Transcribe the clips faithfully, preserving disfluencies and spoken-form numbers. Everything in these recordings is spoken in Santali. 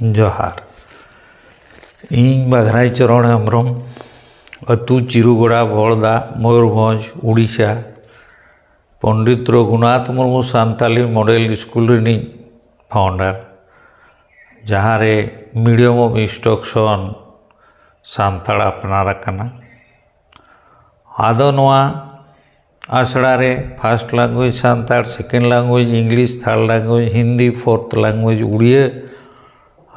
ᱡᱚᱦᱟᱨ᱾ ᱤᱧ ᱵᱟᱜᱷᱨᱟᱭ ᱪᱚᱨᱚᱬ ᱦᱮᱢᱵᱨᱚᱢ, ᱟᱹᱛᱩ ᱪᱤᱨᱩᱜᱚᱲᱟ, ᱵᱷᱚᱲᱫᱟ, ᱢᱚᱭᱩᱨᱵᱷᱚᱸᱡᱽ, ᱩᱲᱤᱥᱥᱟ᱾ ᱯᱚᱱᱰᱤᱛ ᱨᱚᱜᱷᱩᱱᱟᱛᱷ ᱢᱩᱨᱢᱩ ᱥᱟᱱᱛᱟᱞᱤ ᱢᱚᱰᱮᱞ ᱥᱠᱩᱞ ᱨᱤᱱᱤᱡ ᱯᱷᱟᱣᱩᱱᱰᱟᱨ, ᱡᱟᱦᱟᱸ ᱨᱮ medium of instruction ᱥᱟᱱᱛᱟᱲ ᱟᱯᱱᱟᱨ ᱟᱠᱟᱱᱟ᱾ ᱟᱫᱚ ᱱᱚᱣᱟ ᱟᱥᱲᱟ ᱨᱮ first language Santal, second language English, third language Hindi, fourth language Odia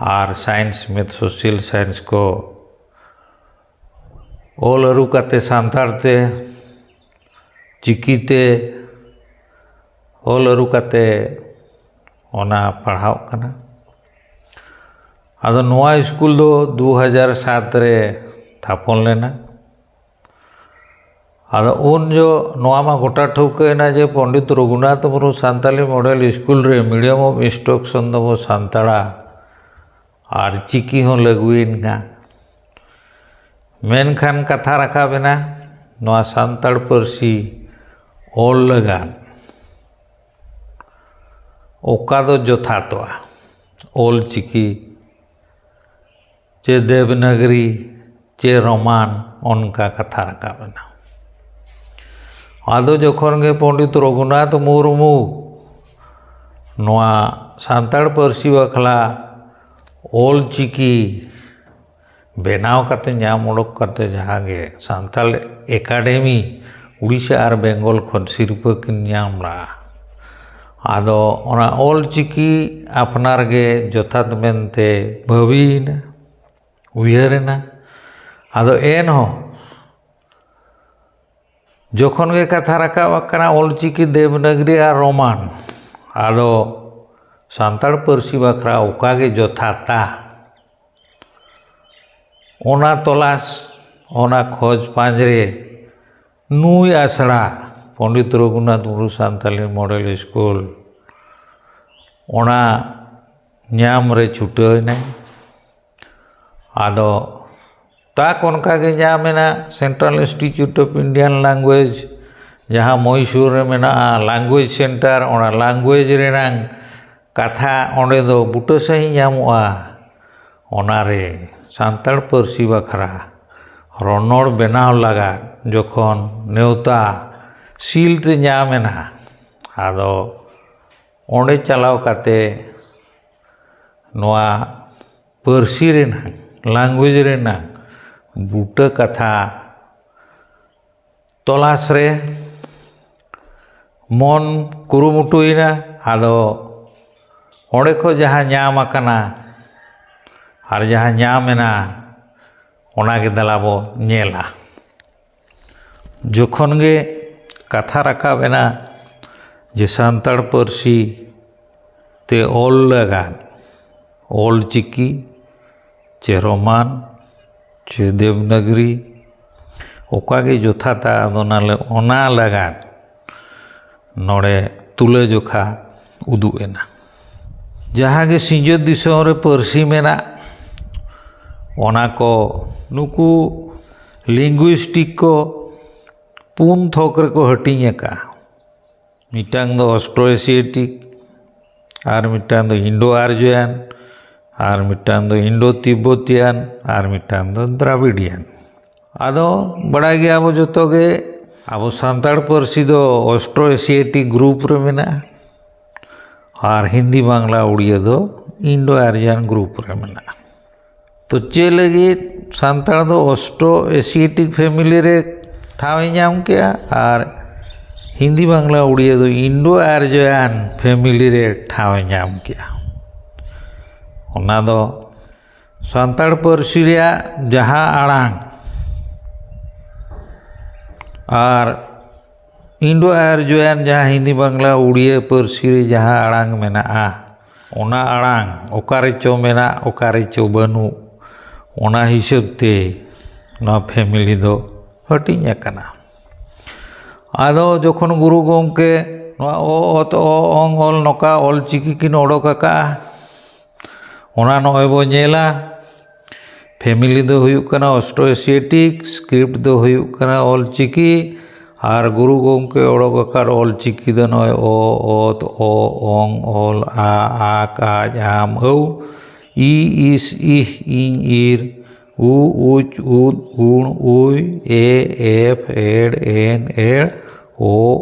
ᱟᱨ science, math, social science ᱠᱚ ᱚᱞ ᱟᱹᱨᱩ ᱠᱟᱛᱮ ᱥᱟᱱᱛᱟᱲ ᱛᱮ, ᱪᱤᱠᱤ ᱛᱮ ᱚᱞ ᱟᱹᱨᱩ ᱠᱟᱛᱮ ᱚᱱᱟ ᱯᱟᱲᱦᱟᱣᱜ ᱠᱟᱱᱟ᱾ ᱟᱫᱚ ᱱᱚᱣᱟ ᱥᱠᱩᱞ ᱫᱚ ᱫᱩ ᱦᱟᱡᱟᱨ ᱥᱟᱛ ᱨᱮ ᱛᱷᱟᱯᱚᱱ ᱞᱮᱱᱟ᱾ ᱟᱫᱚ ᱩᱱ ᱡᱚ ᱱᱚᱣᱟ ᱢᱟ ᱜᱚᱴᱟ ᱴᱷᱟᱹᱣᱠᱟᱹᱭᱮᱱᱟ ᱡᱮ ᱯᱚᱱᱰᱤᱛ ᱨᱚᱜᱷᱩᱱᱟᱛᱷ ᱢᱩᱨᱢᱩ ᱥᱟᱱᱛᱟᱞᱤ ᱢᱚᱰᱮᱞ ᱥᱠᱩᱞ ᱨᱮ medium of instruction ᱫᱚᱵᱚ ᱥᱟᱱᱛᱟᱲᱟ ᱟᱨ ᱪᱤᱠᱤ ᱦᱚᱸ ᱞᱟᱹᱜᱩᱭᱮᱱ ᱠᱷᱟᱱ᱾ ᱢᱮᱱᱠᱷᱟᱱ ᱠᱟᱛᱷᱟ ᱨᱟᱠᱟᱵ ᱮᱱᱟ, ᱱᱚᱣᱟ ᱥᱟᱱᱛᱟᱲ ᱯᱟᱹᱨᱥᱤ ᱚᱞ ᱞᱟᱹᱜᱟᱫ ᱚᱠᱟ ᱫᱚ ᱡᱚᱛᱷᱟᱛᱚᱜᱼᱟ, ᱚᱞ ᱪᱤᱠᱤ ᱪᱮ ᱫᱮᱵᱽᱱᱟᱜᱽᱨᱤ ᱪᱮ ᱨᱳᱢᱟᱱ, ᱚᱱᱠᱟ ᱠᱟᱛᱷᱟ ᱨᱟᱠᱟᱵ ᱮᱱᱟ᱾ ᱟᱫᱚ ᱡᱚᱠᱷᱚᱱ ᱜᱮ ᱯᱚᱱᱰᱤᱛ ᱨᱚᱜᱷᱩᱱᱟᱛᱷ ᱢᱩᱨᱢᱩ ᱱᱚᱣᱟ ᱥᱟᱱᱛᱟᱲ ᱯᱟᱹᱨᱥᱤ ᱵᱟᱠᱷᱨᱟ ᱚᱞ ᱪᱤᱠᱤ ᱵᱮᱱᱟᱣ ᱠᱟᱛᱮ, ᱧᱟᱢ ᱚᱰᱚᱠ ᱠᱟᱛᱮ, ᱡᱟᱦᱟᱸ ᱜᱮ ᱥᱟᱱᱛᱟᱲ ᱮᱠᱟᱰᱮᱢᱤ ᱩᱲᱤᱥᱥᱟ ᱟᱨ ᱵᱮᱝᱜᱚᱞ ᱠᱷᱚᱱ ᱥᱤᱨᱯᱟᱹ ᱠᱤᱱ ᱧᱟᱢ ᱞᱮᱫᱼᱟ, ᱟᱫᱚ ᱚᱱᱟ ᱚᱞ ᱪᱤᱠᱤ ᱟᱯᱱᱟᱨ ᱜᱮ ᱡᱚᱛᱷᱟᱛ ᱢᱮᱱᱛᱮ ᱵᱷᱟᱹᱵᱤᱭᱮᱱᱟ, ᱩᱭᱦᱟᱹᱨᱮᱱᱟ᱾ ᱟᱫᱚ ᱮᱱᱦᱚᱸ ᱡᱚᱠᱷᱚᱱ ᱜᱮ ᱠᱟᱛᱷᱟ ᱨᱟᱠᱟᱵ ᱟᱠᱟᱱᱟ ᱚᱞ ᱪᱤᱠᱤ, ᱫᱮᱵᱽᱱᱟᱜᱽᱨᱤ ᱟᱨ ᱨᱳᱢᱟᱱ, ᱟᱫᱚ ᱥᱟᱱᱛᱟᱲ ᱯᱟᱹᱨᱥᱤ ᱵᱟᱠᱷᱨᱟ ᱚᱠᱟ ᱜᱮ ᱡᱚᱛᱷᱟᱛᱟ, ᱚᱱᱟ ᱛᱚᱞᱟᱥ, ᱚᱱᱟ ᱠᱷᱚᱡᱽ ᱯᱟᱸᱡᱽ ᱨᱮ ᱱᱩᱭ ᱟᱥᱲᱟ, ᱯᱚᱱᱰᱤᱛ ᱨᱚᱜᱷᱩᱱᱟᱛᱷ ᱢᱩᱨᱢᱩ ᱥᱟᱱᱛᱟᱞᱤ ᱢᱚᱰᱮᱞ ᱥᱠᱩᱞ, ᱚᱱᱟ ᱧᱟᱢ ᱨᱮ ᱪᱷᱩᱴᱟᱹᱣ ᱮᱱᱟᱭ᱾ ᱟᱫᱚ ᱛᱟᱠ ᱚᱱᱠᱟ ᱜᱮ ᱧᱟᱢ ᱮᱱᱟ Central Institute of Indian Language, ᱡᱟᱦᱟᱸ ᱢᱚᱭᱥᱩᱨ ᱨᱮ ᱢᱮᱱᱟᱜᱼᱟ, language center, ᱚᱱᱟ language ᱨᱮᱱᱟᱝ ᱠᱟᱛᱷᱟ ᱚᱸᱰᱮ ᱫᱚ ᱵᱩᱴᱟᱹ ᱥᱟᱺᱦᱤᱡ ᱧᱟᱢᱚᱜᱼᱟ᱾ ᱚᱱᱟᱨᱮ ᱥᱟᱱᱛᱟᱲ ᱯᱟᱹᱨᱥᱤ ᱵᱟᱠᱷᱨᱟ ᱨᱚᱱᱚᱲ ᱵᱮᱱᱟᱣ ᱞᱟᱜᱟᱫ ᱡᱚᱠᱷᱚᱱ ᱱᱮᱣᱛᱟ ᱥᱤᱞ ᱛᱮ ᱧᱟᱢ ᱮᱱᱟ, ᱟᱫᱚ ᱚᱸᱰᱮ ᱪᱟᱞᱟᱣ ᱠᱟᱛᱮ ᱱᱚᱣᱟ ᱯᱟᱹᱨᱥᱤ ᱨᱮᱱᱟᱜ, language ᱨᱮᱱᱟᱜ ᱵᱩᱴᱟᱹ ᱠᱟᱛᱷᱟ ᱛᱚᱞᱟᱥ ᱨᱮ ᱢᱚᱱ ᱠᱩᱨᱩᱢᱩᱴᱩᱭᱮᱱᱟ᱾ ᱟᱫᱚ ᱚᱸᱰᱮ ᱠᱷᱚᱱ ᱡᱟᱦᱟᱸ ᱧᱟᱢ ᱟᱠᱟᱱᱟ ᱟᱨ ᱡᱟᱦᱟᱸ ᱧᱟᱢ ᱮᱱᱟ, ᱚᱱᱟ ᱜᱮ ᱫᱮᱞᱟ ᱵᱚ ᱧᱮᱞᱟ᱾ ᱡᱚᱠᱷᱚᱱ ᱜᱮ ᱠᱟᱛᱷᱟ ᱨᱟᱠᱟᱵ ᱮᱱᱟ ᱡᱮ ᱥᱟᱱᱛᱟᱲ ᱯᱟᱹᱨᱥᱤ ᱛᱮ ᱚᱞ ᱞᱟᱜᱟᱫ ᱚᱞ ᱪᱤᱠᱤ ᱪᱮ ᱨᱳᱢᱟᱱ ᱪᱮ ᱫᱮᱵᱽᱱᱟᱜᱽᱨᱤ ᱚᱠᱟ ᱜᱮ ᱡᱚᱛᱷᱟᱛᱟ, ᱟᱫᱚ ᱚᱱᱟ ᱞᱮ-, ᱚᱱᱟ ᱞᱟᱜᱟᱫ ᱱᱚᱰᱮ ᱛᱩᱞᱟᱹᱡᱚᱠᱷᱟ ᱩᱫᱩᱜ ᱮᱱᱟ᱾ ᱡᱟᱦᱟᱸ ᱜᱮ ᱥᱤᱧᱚᱛ ᱫᱤᱥᱚᱢ ᱨᱮ ᱯᱟᱹᱨᱥᱤ ᱢᱮᱱᱟᱜ, ᱚᱱᱟ ᱠᱚ ᱱᱩᱠᱩ linguistic ᱠᱚ ᱯᱩᱱ ᱛᱷᱚᱠ ᱨᱮᱠᱚ ᱦᱟᱹᱴᱤᱧ ᱟᱠᱟᱫᱼᱟ᱾ ᱢᱤᱫᱴᱟᱝ ᱫᱚ Austro-Asiatic, ᱟᱨ ᱢᱤᱫᱴᱟᱝ ᱫᱚ Indo-Aryan, ᱟᱨ ᱢᱤᱫᱴᱟᱝ ᱫᱚ Indo-Tibetan, ᱟᱨ ᱢᱤᱫᱴᱟᱝ ᱫᱚ Dravidian᱾ ᱟᱫᱚ ᱵᱟᱲᱟᱭ ᱜᱮᱭᱟᱵᱚ ᱡᱚᱛᱚ ᱜᱮ, ᱟᱵᱚ ᱥᱟᱱᱛᱟᱲ ᱯᱟᱹᱨᱥᱤ ᱫᱚ Austro-Asiatic group ᱨᱮ ᱢᱮᱱᱟᱜᱼᱟ, ᱟᱨ ᱦᱤᱱᱫᱤ, ᱵᱟᱝᱞᱟ, ᱩᱲᱤᱭᱟᱹ ᱫᱚ Indo-Aryan group ᱨᱮ ᱢᱮᱱᱟᱜᱼᱟ᱾ ᱛᱚ ᱪᱮᱫ ᱞᱟᱹᱜᱤᱫ ᱥᱟᱱᱛᱟᱲ ᱫᱚ Austro-Asiatic family ᱨᱮ ᱴᱷᱟᱶ ᱮ ᱧᱟᱢ ᱠᱮᱜᱼᱟ ᱟᱨ ᱦᱤᱱᱫᱤ, ᱵᱟᱝᱞᱟ, ᱩᱲᱤᱭᱟᱹ ᱫᱚ Indo-Aryan family ᱨᱮ ᱴᱷᱟᱶ ᱮ ᱧᱟᱢ ᱠᱮᱜᱼᱟ? ᱚᱱᱟ ᱫᱚ ᱥᱟᱱᱛᱟᱲ ᱯᱟᱹᱨᱥᱤ ᱨᱮᱭᱟᱜ ᱡᱟᱦᱟᱸ ᱟᱲᱟᱝ ᱟᱨ Indo-Aryan, ᱡᱟᱦᱟᱸ ᱦᱤᱱᱫᱤ, ᱵᱟᱝᱞᱟ, ᱩᱲᱤᱭᱟᱹ ᱯᱟᱹᱨᱥᱤ ᱨᱮ ᱡᱟᱦᱟᱸ ᱟᱲᱟᱝ ᱢᱮᱱᱟᱜᱼᱟ, ᱚᱱᱟ ᱟᱲᱟᱝ ᱚᱠᱟ ᱨᱮᱪᱚ ᱢᱮᱱᱟᱜ, ᱚᱠᱟ ᱨᱮᱪᱚ ᱵᱟᱹᱱᱩᱜ, ᱚᱱᱟ ᱦᱤᱥᱟᱹᱵ ᱛᱮ ᱱᱚᱣᱟ family ᱫᱚ ᱦᱟᱹᱴᱤᱧ ᱟᱠᱟᱱᱟ᱾ ᱟᱫᱚ ᱡᱚᱠᱷᱚᱱ ᱜᱩᱨᱩ ᱜᱚᱢᱠᱮ ᱱᱚᱣᱟ ᱚ, ᱚᱛ, ᱚ, ᱚᱝ, ᱚᱞ ᱱᱚᱝᱠᱟ ᱚᱞ ᱪᱤᱠᱤ ᱠᱤᱱ ᱚᱰᱚᱠ ᱟᱠᱟᱫᱼᱟ, ᱚᱱᱟ ᱱᱚᱜᱼᱚᱭ ᱵᱚ ᱧᱮᱞᱟ᱾ Family ᱫᱚ ᱦᱩᱭᱩᱜ ᱠᱟᱱᱟ Austro-Asiatic, script ᱫᱚ ᱦᱩᱭᱩᱜ ᱠᱟᱱᱟ ᱚᱞ ᱪᱤᱠᱤ, ᱟᱨ ᱜᱩᱨᱩ ᱜᱚᱢᱠᱮ ᱚᱰᱚᱠ ᱟᱠᱟᱫ ᱚᱞ ᱪᱤᱠᱤ ᱫᱚ ᱱᱚᱜᱼᱚᱭ ᱚ, ᱚᱛ, ᱚ, ᱚᱝ, ᱚᱞ, ᱟ, ᱟᱠ, ᱟᱡ, ᱟᱢ, ᱟᱹᱣ, ᱤ ᱤᱥ ᱤᱦ ᱤᱧ ᱤᱨ, ᱩ ᱩᱪ ᱩᱫ ᱩᱬ ᱩᱭ, ᱮ ᱮᱯ ᱮᱲ ᱮᱱ ᱮᱲ, ᱳ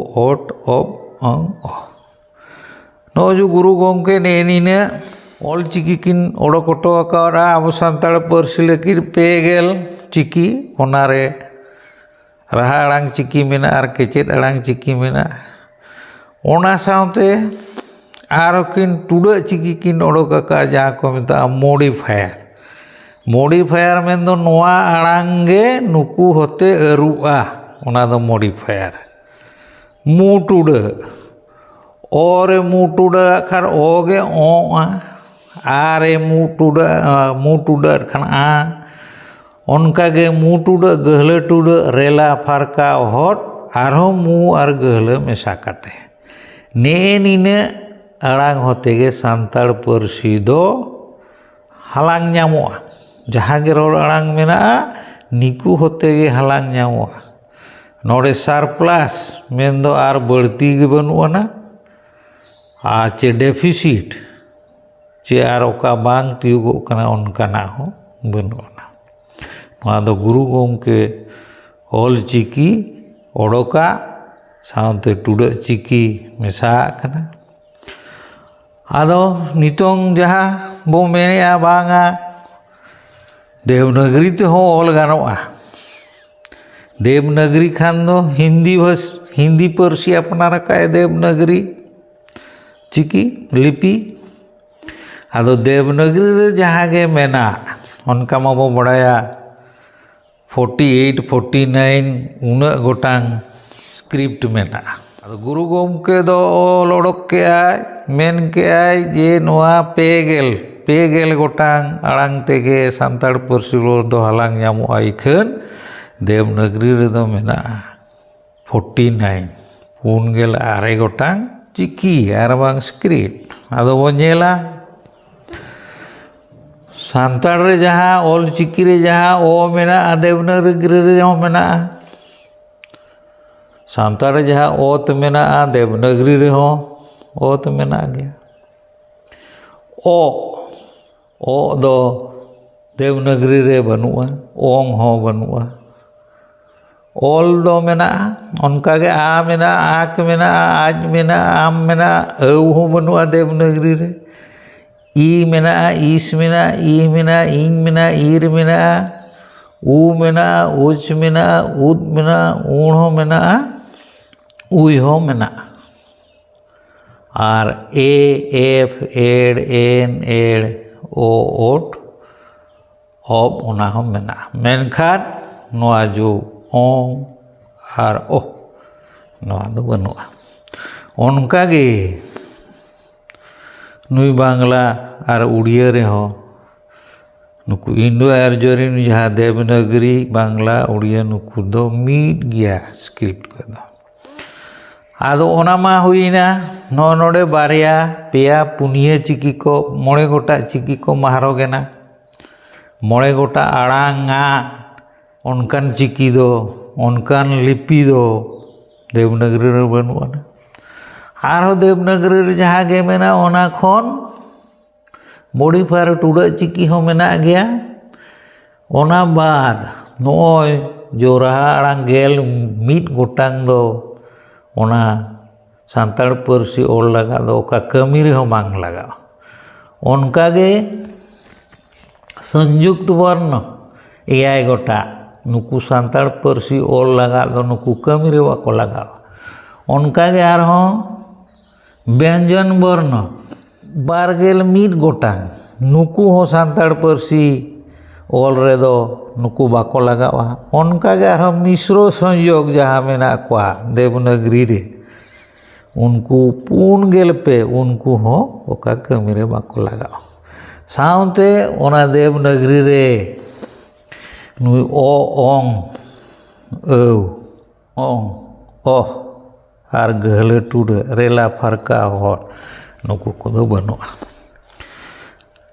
ᱚᱴ ᱚᱵ ᱚᱝ ᱚ᱾ ᱱᱚᱜᱼᱚᱭ ᱡᱮ ᱜᱩᱨᱩ ᱜᱚᱢᱠᱮ ᱱᱮᱜᱼᱮ ᱱᱤᱱᱟᱹᱜ ᱚᱞ ᱪᱤᱠᱤ ᱠᱤᱱ ᱚᱰᱚᱠ ᱦᱚᱴᱚ ᱟᱠᱟᱫᱼᱟ ᱟᱵᱚ ᱥᱟᱱᱛᱟᱲ ᱯᱟᱹᱨᱥᱤ ᱞᱟᱹᱜᱤᱫ ᱯᱮ ᱜᱮᱞ ᱪᱤᱠᱤ, ᱚᱱᱟᱨᱮ ᱨᱟᱦᱟ ᱟᱲᱟᱝ ᱪᱤᱠᱤ ᱢᱮᱱᱟᱜᱼᱟ ᱟᱨ ᱠᱮᱪᱮᱫ ᱟᱲᱟᱝ ᱪᱤᱠᱤ ᱢᱮᱱᱟᱜᱼᱟ᱾ ᱚᱱᱟ ᱥᱟᱶᱛᱮ ᱟᱨᱦᱚᱸ ᱠᱤᱱ ᱴᱩᱰᱟᱹᱜ ᱪᱤᱠᱤ ᱠᱤᱱ ᱚᱰᱚᱠ ᱟᱠᱟᱫᱼᱟ, ᱡᱟᱦᱟᱸ ᱠᱚ ᱢᱮᱛᱟᱜᱼᱟ ᱢᱚᱰᱤᱯᱷᱟᱭᱟᱨ᱾ ᱢᱚᱰᱤᱯᱷᱟᱭᱟᱨ ᱢᱮᱱᱫᱚ ᱱᱚᱣᱟ ᱟᱲᱟᱝ ᱜᱮ ᱱᱩᱠᱩ ᱦᱚᱛᱮ ᱟᱹᱨᱩᱜᱼᱟ, ᱚᱱᱟ ᱫᱚ ᱢᱚᱰᱤᱯᱷᱟᱭᱟᱨ᱾ ᱢᱩ ᱴᱩᱰᱟᱹᱜ, ᱚ ᱨᱮ ᱢᱩ ᱴᱩᱰᱟᱹᱜ ᱟᱜ ᱠᱷᱟᱱ ᱚ ᱜᱮ ᱚᱸᱜᱼᱟ, ᱟ ᱨᱮ ᱢᱩ ᱴᱩᱰᱟᱹᱜ, ᱢᱩ ᱴᱩᱰᱟᱹᱜ ᱠᱷᱟᱱ ᱟ, ᱚᱱᱠᱟᱜᱮ ᱢᱩ ᱴᱩᱰᱟᱹᱜ, ᱜᱟᱹᱦᱞᱟᱹ ᱴᱩᱰᱟᱹᱜ, ᱨᱮᱞᱟ ᱯᱷᱟᱨᱠᱟ ᱦᱚᱴ, ᱟᱨᱦᱚᱸ ᱢᱩ ᱟᱨ ᱜᱟᱹᱦᱞᱟᱹ ᱢᱮᱥᱟ ᱠᱟᱛᱮ᱾ ᱱᱮᱜᱼᱮ ᱱᱤᱱᱟᱹᱜ ᱟᱲᱟᱝ ᱦᱚᱛᱮ ᱜᱮ ᱥᱟᱱᱛᱟᱲ ᱯᱟᱹᱨᱥᱤ ᱫᱚ ᱦᱟᱞᱟᱝ ᱧᱟᱢᱚᱜᱼᱟ᱾ ᱡᱟᱦᱟᱸ ᱜᱮ ᱨᱚᱲ ᱟᱲᱟᱝ ᱢᱮᱱᱟᱜᱼᱟ, ᱱᱤᱠᱩ ᱦᱚᱛᱮ ᱜᱮ ᱦᱟᱞᱟᱝ ᱧᱟᱢᱚᱜᱼᱟ᱾ ᱱᱚᱰᱮ ᱥᱟᱨᱯᱞᱟᱥ ᱢᱮᱱᱫᱚ ᱟᱨ ᱵᱟᱹᱲᱛᱤ ᱜᱮ ᱵᱟᱹᱱᱩᱜ ᱟᱱᱟ, ᱟᱨ ᱪᱮ ᱰᱮᱯᱷᱤᱥᱤᱴ, ᱪᱮ ᱟᱨ ᱚᱠᱟ ᱵᱟᱝ ᱛᱤᱭᱳᱜᱚᱜ ᱠᱟᱱᱟ, ᱚᱱᱠᱟᱱᱟᱜ ᱦᱚᱸ ᱵᱟᱹᱱᱩᱜ ᱟᱱᱟ᱾ ᱱᱚᱣᱟ ᱫᱚ ᱜᱩᱨᱩ ᱜᱚᱢᱠᱮ ᱚᱞ ᱪᱤᱠᱤ ᱚᱰᱚᱠᱟᱜ ᱥᱟᱶᱛᱮ ᱴᱩᱰᱟᱹᱜ ᱪᱤᱠᱤ ᱢᱮᱥᱟᱣᱟᱜ ᱠᱟᱱᱟ᱾ ᱟᱫᱚ ᱱᱤᱛᱚᱝ ᱡᱟᱦᱟᱸ ᱵᱚ ᱢᱮᱱᱮᱜᱼᱟ, ᱵᱟᱝᱟ, ᱫᱮᱵᱽᱱᱟᱜᱽᱨᱤ ᱛᱮᱦᱚᱸ ᱚᱞ ᱜᱟᱱᱚᱜᱼᱟ᱾ ᱫᱮᱵᱽᱱᱟᱜᱽᱨᱤ ᱠᱷᱟᱱ ᱫᱚ ᱦᱤᱱᱫᱤ ᱵᱷᱟᱥ-, ᱦᱤᱱᱫᱤ ᱯᱟᱹᱨᱥᱤ ᱟᱯᱱᱟᱨ ᱟᱠᱟᱫ ᱫᱮᱵᱽᱱᱟᱜᱽᱨᱤ ᱪᱤᱠᱤ ᱞᱤᱯᱤ᱾ ᱟᱫᱚ ᱫᱮᱵᱽᱱᱟᱜᱽᱨᱤ ᱨᱮ ᱡᱟᱦᱟᱸ ᱜᱮ ᱢᱮᱱᱟᱜ, ᱚᱱᱠᱟ ᱢᱟᱵᱚ ᱵᱟᱲᱟᱭᱟ, ᱯᱷᱳᱨᱴᱤ ᱮᱭᱤᱴ, ᱯᱷᱳᱨᱴᱤ ᱱᱟᱭᱤᱱ, ᱩᱱᱟᱹᱜ ᱜᱚᱴᱟᱝ ᱥᱠᱨᱤᱯᱴ ᱢᱮᱱᱟᱜᱼᱟ᱾ ᱟᱫᱚ ᱜᱩᱨᱩ ᱜᱚᱢᱠᱮ ᱫᱚ ᱚᱞ ᱚᱰᱚᱠ ᱠᱮᱜᱼᱟᱭ, ᱢᱮᱱ ᱠᱮᱜᱼᱟᱭ ᱡᱮ ᱱᱚᱣᱟ ᱯᱮ ᱜᱮᱞ, ᱯᱮ ᱜᱮᱞ ᱜᱚᱴᱟᱝ ᱟᱲᱟᱝ ᱛᱮᱜᱮ ᱥᱟᱱᱛᱟᱲ ᱯᱟᱹᱨᱥᱤ ᱨᱚᱲ ᱫᱚ ᱦᱟᱞᱟᱝ ᱧᱟᱢᱚᱜᱼᱟ, ᱤᱠᱷᱟᱹᱱ ᱫᱮᱵᱽᱱᱟᱜᱽᱨᱤ ᱨᱮᱫᱚ ᱢᱮᱱᱟᱜᱼᱟ ᱯᱷᱳᱨᱴᱤ ᱱᱟᱭᱤᱱ, ᱯᱩᱱ ᱜᱮᱞ ᱟᱨᱮ ᱜᱚᱴᱟᱝ ᱪᱤᱠᱤ ᱟᱨ ᱵᱟᱝ ᱥᱠᱨᱤᱯᱴ᱾ ᱟᱫᱚ ᱵᱚᱱ ᱧᱮᱞᱟ, ᱥᱟᱱᱛᱟᱲ ᱨᱮ ᱡᱟᱦᱟᱸ ᱚᱞ ᱪᱤᱠᱤ ᱨᱮ ᱡᱟᱦᱟᱸ ᱚ ᱢᱮᱱᱟᱜᱼᱟ, ᱫᱮᱵᱽᱱᱟᱜᱽᱨᱤ ᱨᱮᱦᱚᱸ ᱢᱮᱱᱟᱜᱼᱟ᱾ ᱥᱟᱱᱛᱟᱲ ᱨᱮ ᱡᱟᱦᱟᱸ ᱚᱛ ᱢᱮᱱᱟᱜᱼᱟ, ᱫᱮᱵᱽᱱᱟᱜᱽᱨᱤ ᱨᱮᱦᱚᱸ ᱚᱛ ᱢᱮᱱᱟᱜ ᱜᱮᱭᱟ᱾ ᱚ, ᱚᱜ ᱫᱚ ᱫᱮᱵᱽᱱᱟᱜᱽᱨᱤ ᱨᱮ ᱵᱟᱹᱱᱩᱜᱼᱟ, ᱚᱝ ᱦᱚᱸ ᱵᱟᱹᱱᱩᱜᱼᱟ᱾ ᱚᱞ ᱫᱚ ᱢᱮᱱᱟᱜᱼᱟ, ᱚᱱᱠᱟᱜᱮ ᱟ ᱢᱮᱱᱟᱜᱼᱟ, ᱟᱠ ᱢᱮᱱᱟᱜᱼᱟ, ᱟᱡ ᱢᱮᱱᱟᱜᱼᱟ, ᱟᱢ ᱢᱮᱱᱟᱜᱼᱟ, ᱟᱹᱣ ᱦᱚᱸ ᱵᱟᱹᱱᱩᱜᱼᱟ ᱫᱮᱵᱽᱱᱟᱜᱽᱨᱤ ᱨᱮ᱾ ᱤ ᱢᱮᱱᱟᱜᱼᱟ, ᱤᱥ ᱢᱮᱱᱟᱜᱼᱟ, ᱤ ᱢᱮᱱᱟᱜᱼᱟ, ᱤᱧ ᱢᱮᱱᱟᱜᱼᱟ, ᱤᱨ ᱢᱮᱱᱟᱜᱼᱟ, ᱩ ᱢᱮᱱᱟᱜᱼᱟ, ᱩᱪ ᱢᱮᱱᱟᱜᱼᱟ, ᱩᱫ ᱢᱮᱱᱟᱜᱼᱟ, ᱩᱬ ᱦᱚᱸ ᱢᱮᱱᱟᱜᱼᱟ, ᱩᱭ ᱦᱚᱸ ᱢᱮᱱᱟᱜᱼᱟ᱾ ᱟᱨ ᱮ, ᱮᱯᱷ, ᱮᱲ, ᱮᱱ, ᱮᱲ, ᱳ, ᱳᱴ, ᱚᱵ, ᱚᱱᱟ ᱦᱚᱸ ᱢᱮᱱᱟᱜᱼᱟ᱾ ᱢᱮᱱᱠᱷᱟᱱ ᱱᱚᱣᱟ ᱡᱚ ᱚᱝ ᱟᱨ ᱚᱦ, ᱱᱚᱣᱟ ᱫᱚ ᱵᱟᱹᱱᱩᱜᱼᱟ᱾ ᱚᱱᱠᱟᱜᱮ ᱱᱩᱭ ᱵᱟᱝᱞᱟ ᱟᱨ ᱩᱲᱤᱭᱟᱹ ᱨᱮᱦᱚᱸ ᱱᱩᱠᱩ ᱤᱱᱰᱳ ᱟᱨᱡᱚ ᱨᱮᱱ ᱡᱟᱦᱟᱸ ᱫᱮᱵᱽᱱᱟᱜᱽᱨᱤ, ᱵᱟᱝᱞᱟ, ᱩᱲᱤᱭᱟᱹ, ᱱᱩᱠᱩ ᱫᱚ ᱢᱤᱫ ᱜᱮᱭᱟ ᱥᱠᱨᱤᱯᱴ ᱠᱚᱫᱚ᱾ ᱟᱫᱚ ᱚᱱᱟ ᱢᱟ ᱦᱩᱭᱱᱟ, ᱱᱚᱜᱼᱚ ᱱᱚᱰᱮ ᱵᱟᱨᱭᱟ, ᱯᱮᱭᱟ, ᱯᱩᱱᱭᱟᱹ ᱪᱤᱠᱤ ᱠᱚ, ᱢᱚᱬᱮ ᱜᱚᱴᱟᱝ ᱪᱤᱠᱤ ᱠᱚ ᱢᱟᱦᱨᱚᱜ ᱮᱱᱟ᱾ ᱢᱚᱬᱮ ᱜᱚᱴᱟᱝ ᱟᱲᱟᱝ ᱟᱜ ᱚᱱᱠᱟᱱ ᱪᱤᱠᱤ ᱫᱚ, ᱚᱱᱠᱟᱱ ᱞᱤᱯᱤ ᱫᱚ ᱫᱮᱵᱽᱱᱟᱜᱽᱨᱤ ᱨᱮ ᱵᱟᱹᱱᱩᱜ ᱟᱱᱟ᱾ ᱟᱨᱦᱚᱸ ᱫᱮᱵᱽᱱᱟᱜᱽᱨᱤ ᱨᱮ ᱡᱟᱦᱟᱸ ᱜᱮ ᱢᱮᱱᱟᱜᱼᱟ, ᱚᱱᱟ ᱠᱷᱚᱱ ᱢᱚᱰᱤᱯᱷᱟᱭ ᱴᱩᱰᱟᱹᱜ ᱪᱤᱠᱤ ᱦᱚᱸ ᱢᱮᱱᱟᱜ ᱜᱮᱭᱟ᱾ ᱚᱱᱟ ᱵᱟᱫ ᱱᱚᱜᱼᱚᱭ ᱡᱳᱨᱦᱟ ᱟᱲᱟᱝ ᱜᱮᱞ ᱢᱤᱫ ᱜᱚᱴᱟᱝ ᱫᱚ ᱚᱱᱟ ᱥᱟᱱᱛᱟᱲ ᱯᱟᱹᱨᱥᱤ ᱚᱞ ᱞᱟᱜᱟᱫ ᱫᱚ ᱚᱠᱟ ᱠᱟᱹᱢᱤ ᱨᱮᱦᱚᱸ ᱵᱟᱝ ᱞᱟᱜᱟᱜᱼᱟ᱾ ᱚᱱᱠᱟᱜᱮ ᱥᱚᱝᱡᱩᱠᱛ ᱵᱚᱨᱱᱚ ᱮᱭᱟᱭ ᱜᱚᱴᱟᱝ, ᱱᱩᱠᱩ ᱥᱟᱱᱛᱟᱲ ᱯᱟᱹᱨᱥᱤ ᱚᱞ ᱞᱟᱜᱟᱫ ᱫᱚ ᱱᱩᱠᱩ ᱠᱟᱹᱢᱤ ᱨᱮ ᱵᱟᱠᱚ ᱞᱟᱜᱟᱜᱼᱟ᱾ ᱚᱱᱠᱟᱜᱮ ᱟᱨᱦᱚᱸ ᱵᱮᱧᱡᱚᱱ ᱵᱚᱨᱱᱚ ᱵᱟᱨ ᱜᱮᱞ ᱢᱤᱫ ᱜᱚᱴᱟᱝ, ᱱᱩᱠᱩ ᱦᱚᱸ ᱥᱟᱱᱛᱟᱲ ᱯᱟᱹᱨᱥᱤ ᱚᱞ ᱨᱮᱫᱚ ᱱᱩᱠᱩ ᱵᱟᱠᱚ ᱞᱟᱜᱟᱜᱼᱟ᱾ ᱚᱱᱠᱟᱜᱮ ᱟᱨᱦᱚᱸ ᱢᱤᱥᱨᱚ ᱥᱚᱝᱭᱳᱜᱽ ᱡᱟᱦᱟᱸ ᱢᱮᱱᱟᱜ ᱠᱚᱣᱟ ᱫᱮᱵᱽᱱᱟᱜᱽᱨᱤ ᱨᱮ, ᱩᱱᱠᱩ ᱯᱩᱱ ᱜᱮᱞ ᱯᱮ, ᱩᱱᱠᱩ ᱦᱚᱸ ᱚᱠᱟ ᱠᱟᱹᱢᱤ ᱨᱮ ᱵᱟᱠᱚ ᱞᱟᱜᱟᱜᱼᱟ᱾ ᱥᱟᱶᱛᱮ ᱚᱱᱟ ᱫᱮᱵᱽᱱᱟᱜᱽᱨᱤ ᱨᱮ ᱱᱩᱭ ᱚ, ᱚᱝ, ᱟᱹᱣ, ᱚᱝ, ᱚᱦ ᱟᱨ ᱜᱟᱹᱦᱞᱟᱹ ᱴᱩᱰᱟᱹ, ᱨᱮᱞᱟ ᱯᱷᱟᱨᱠᱟ ᱦᱚᱲ, ᱱᱩᱠᱩ ᱠᱚᱫᱚ ᱵᱟᱹᱱᱩᱜᱼᱟ᱾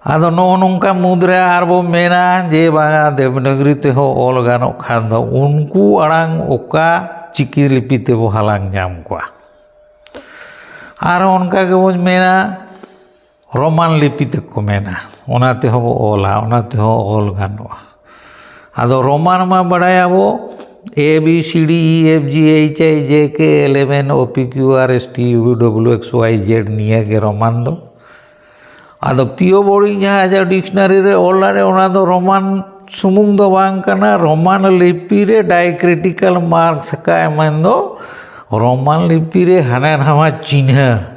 ᱟᱫᱚ ᱱᱚᱜᱼᱚ ᱱᱚᱝᱠᱟ ᱢᱩᱫᱽᱨᱮ ᱟᱨᱵᱚ ᱢᱮᱱᱟ ᱡᱮ ᱵᱟᱝᱟ, ᱫᱮᱵᱽᱱᱟᱜᱽᱨᱤ ᱛᱮᱦᱚᱸ ᱚᱞ ᱜᱟᱱᱚᱜ ᱠᱷᱟᱱ ᱫᱚ ᱩᱱᱠᱩ ᱟᱲᱟᱝ ᱚᱠᱟ ᱪᱤᱠᱤ ᱞᱤᱯᱤ ᱛᱮᱵᱚ ᱦᱟᱞᱟᱝ ᱧᱟᱢ ᱠᱚᱣᱟ? ᱟᱨᱦᱚᱸ ᱚᱱᱠᱟ ᱜᱮᱵᱚᱱ ᱢᱮᱱᱟ ᱨᱳᱢᱟᱱ ᱞᱤᱯᱤ ᱛᱮᱠᱚ ᱢᱮᱱᱟ, ᱚᱱᱟ ᱛᱮᱦᱚᱸ ᱵᱚ ᱚᱞᱟ, ᱚᱱᱟ ᱛᱮᱦᱚᱸ ᱚᱞ ᱜᱟᱱᱚᱜᱼᱟ᱾ ᱟᱫᱚ ᱨᱳᱢᱟᱱ ᱢᱟ ᱵᱟᱲᱟᱭᱟᱵᱚ, A B C D E F G H I J K L M N O P Q R S T U V W X Y Z, ᱱᱤᱭᱟᱹ ᱜᱮ ᱨᱳᱢᱟᱱ ᱫᱚ᱾ ᱟᱫᱚ ᱯᱤᱭᱳ ᱵᱳᱨᱰᱤᱝ ᱡᱟᱦᱟᱸ ᱟᱡᱟᱜ ᱰᱤᱠᱥᱱᱟᱨᱤ ᱨᱮ ᱚᱞ ᱞᱮᱫ, ᱚᱱᱟ ᱫᱚ ᱨᱳᱢᱟᱱ ᱥᱩᱢᱩᱝ ᱫᱚ ᱵᱟᱝ ᱠᱟᱱᱟ, ᱨᱳᱢᱟᱱ ᱞᱤᱯᱤ ᱨᱮ ᱰᱟᱭᱠᱨᱤᱴᱤᱠᱟᱞ ᱢᱟᱨᱠᱥ ᱟᱠᱟᱫ, ᱢᱮᱱᱫᱚ ᱨᱳᱢᱟᱱ ᱞᱤᱯᱤ ᱨᱮ ᱦᱟᱱᱟ ᱱᱟᱣᱟ ᱪᱤᱱᱦᱟᱹ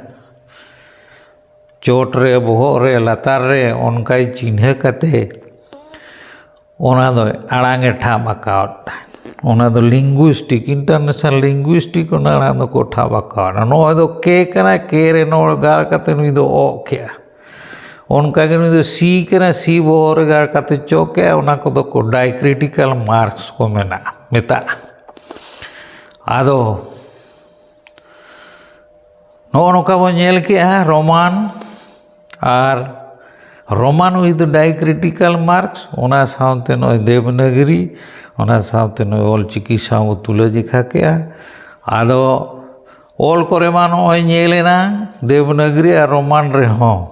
ᱪᱚᱴ ᱨᱮ, ᱵᱚᱦᱚᱜ ᱨᱮ, ᱞᱟᱛᱟᱨ ᱨᱮ ᱚᱱᱠᱟᱭ ᱪᱤᱱᱦᱟᱹ ᱠᱟᱛᱮ ᱚᱱᱟ ᱫᱚ ᱟᱲᱟᱝ ᱮ ᱴᱷᱟᱵ ᱟᱠᱟᱣᱟᱫ ᱛᱟᱦᱮᱸᱫ᱾ ᱚᱱᱟ ᱫᱚ linguistic, international linguistic, ᱚᱱᱟ ᱟᱲᱟᱝ ᱫᱚᱠᱚ ᱴᱷᱟᱵ ᱟᱠᱟᱣᱟᱫᱟ᱾ ᱱᱚᱜᱼᱚᱭ ᱫᱚ ᱠᱮ ᱠᱟᱱᱟ, ᱠᱮ ᱨᱮ ᱱᱚᱲᱜᱟᱲ ᱠᱟᱛᱮ ᱱᱩᱭ ᱫᱚ ᱚᱜ ᱠᱮᱜᱼᱟ᱾ ᱚᱱᱠᱟᱜᱮ ᱱᱩᱭ ᱫᱚ ᱥᱤ ᱠᱟᱱᱟ, ᱥᱤ ᱵᱚᱦᱚᱜ ᱨᱮ ᱜᱟᱲ ᱠᱟᱛᱮ ᱪᱚ ᱠᱮᱜᱼᱟ, ᱚᱱᱟ ᱠᱚᱫᱚ ᱠᱚ diacritical marks ᱠᱚ ᱢᱮᱱᱟᱜᱼᱟ, ᱢᱮᱛᱟᱜᱼᱟ᱾ ᱟᱫᱚ ᱱᱚᱜᱼᱚ ᱱᱚᱝᱠᱟ ᱵᱚᱱ ᱧᱮᱞ ᱠᱮᱜᱼᱟ Roman R Roman with diacritical marks, ᱚᱱᱟ ᱥᱟᱶᱛᱮ ᱱᱚᱜᱼᱚᱭ ᱫᱮᱵᱽᱱᱟᱜᱽᱨᱤ, ᱚᱱᱟ ᱥᱟᱶᱛᱮ ᱱᱚᱜᱼᱚᱭ ᱚᱞ ᱪᱤᱠᱤ ᱥᱟᱶ ᱵᱚ ᱛᱩᱞᱟᱹ ᱡᱮᱠᱷᱟ ᱠᱮᱜᱼᱟ᱾ ᱟᱫᱚ ᱚᱞ ᱠᱚᱨᱮ ᱢᱟ ᱱᱚᱜᱼᱚᱭ ᱧᱮᱞ ᱮᱱᱟ ᱫᱮᱵᱽᱱᱟᱜᱽᱨᱤ ᱟᱨ ᱨᱳᱢᱟᱱ ᱨᱮᱦᱚᱸ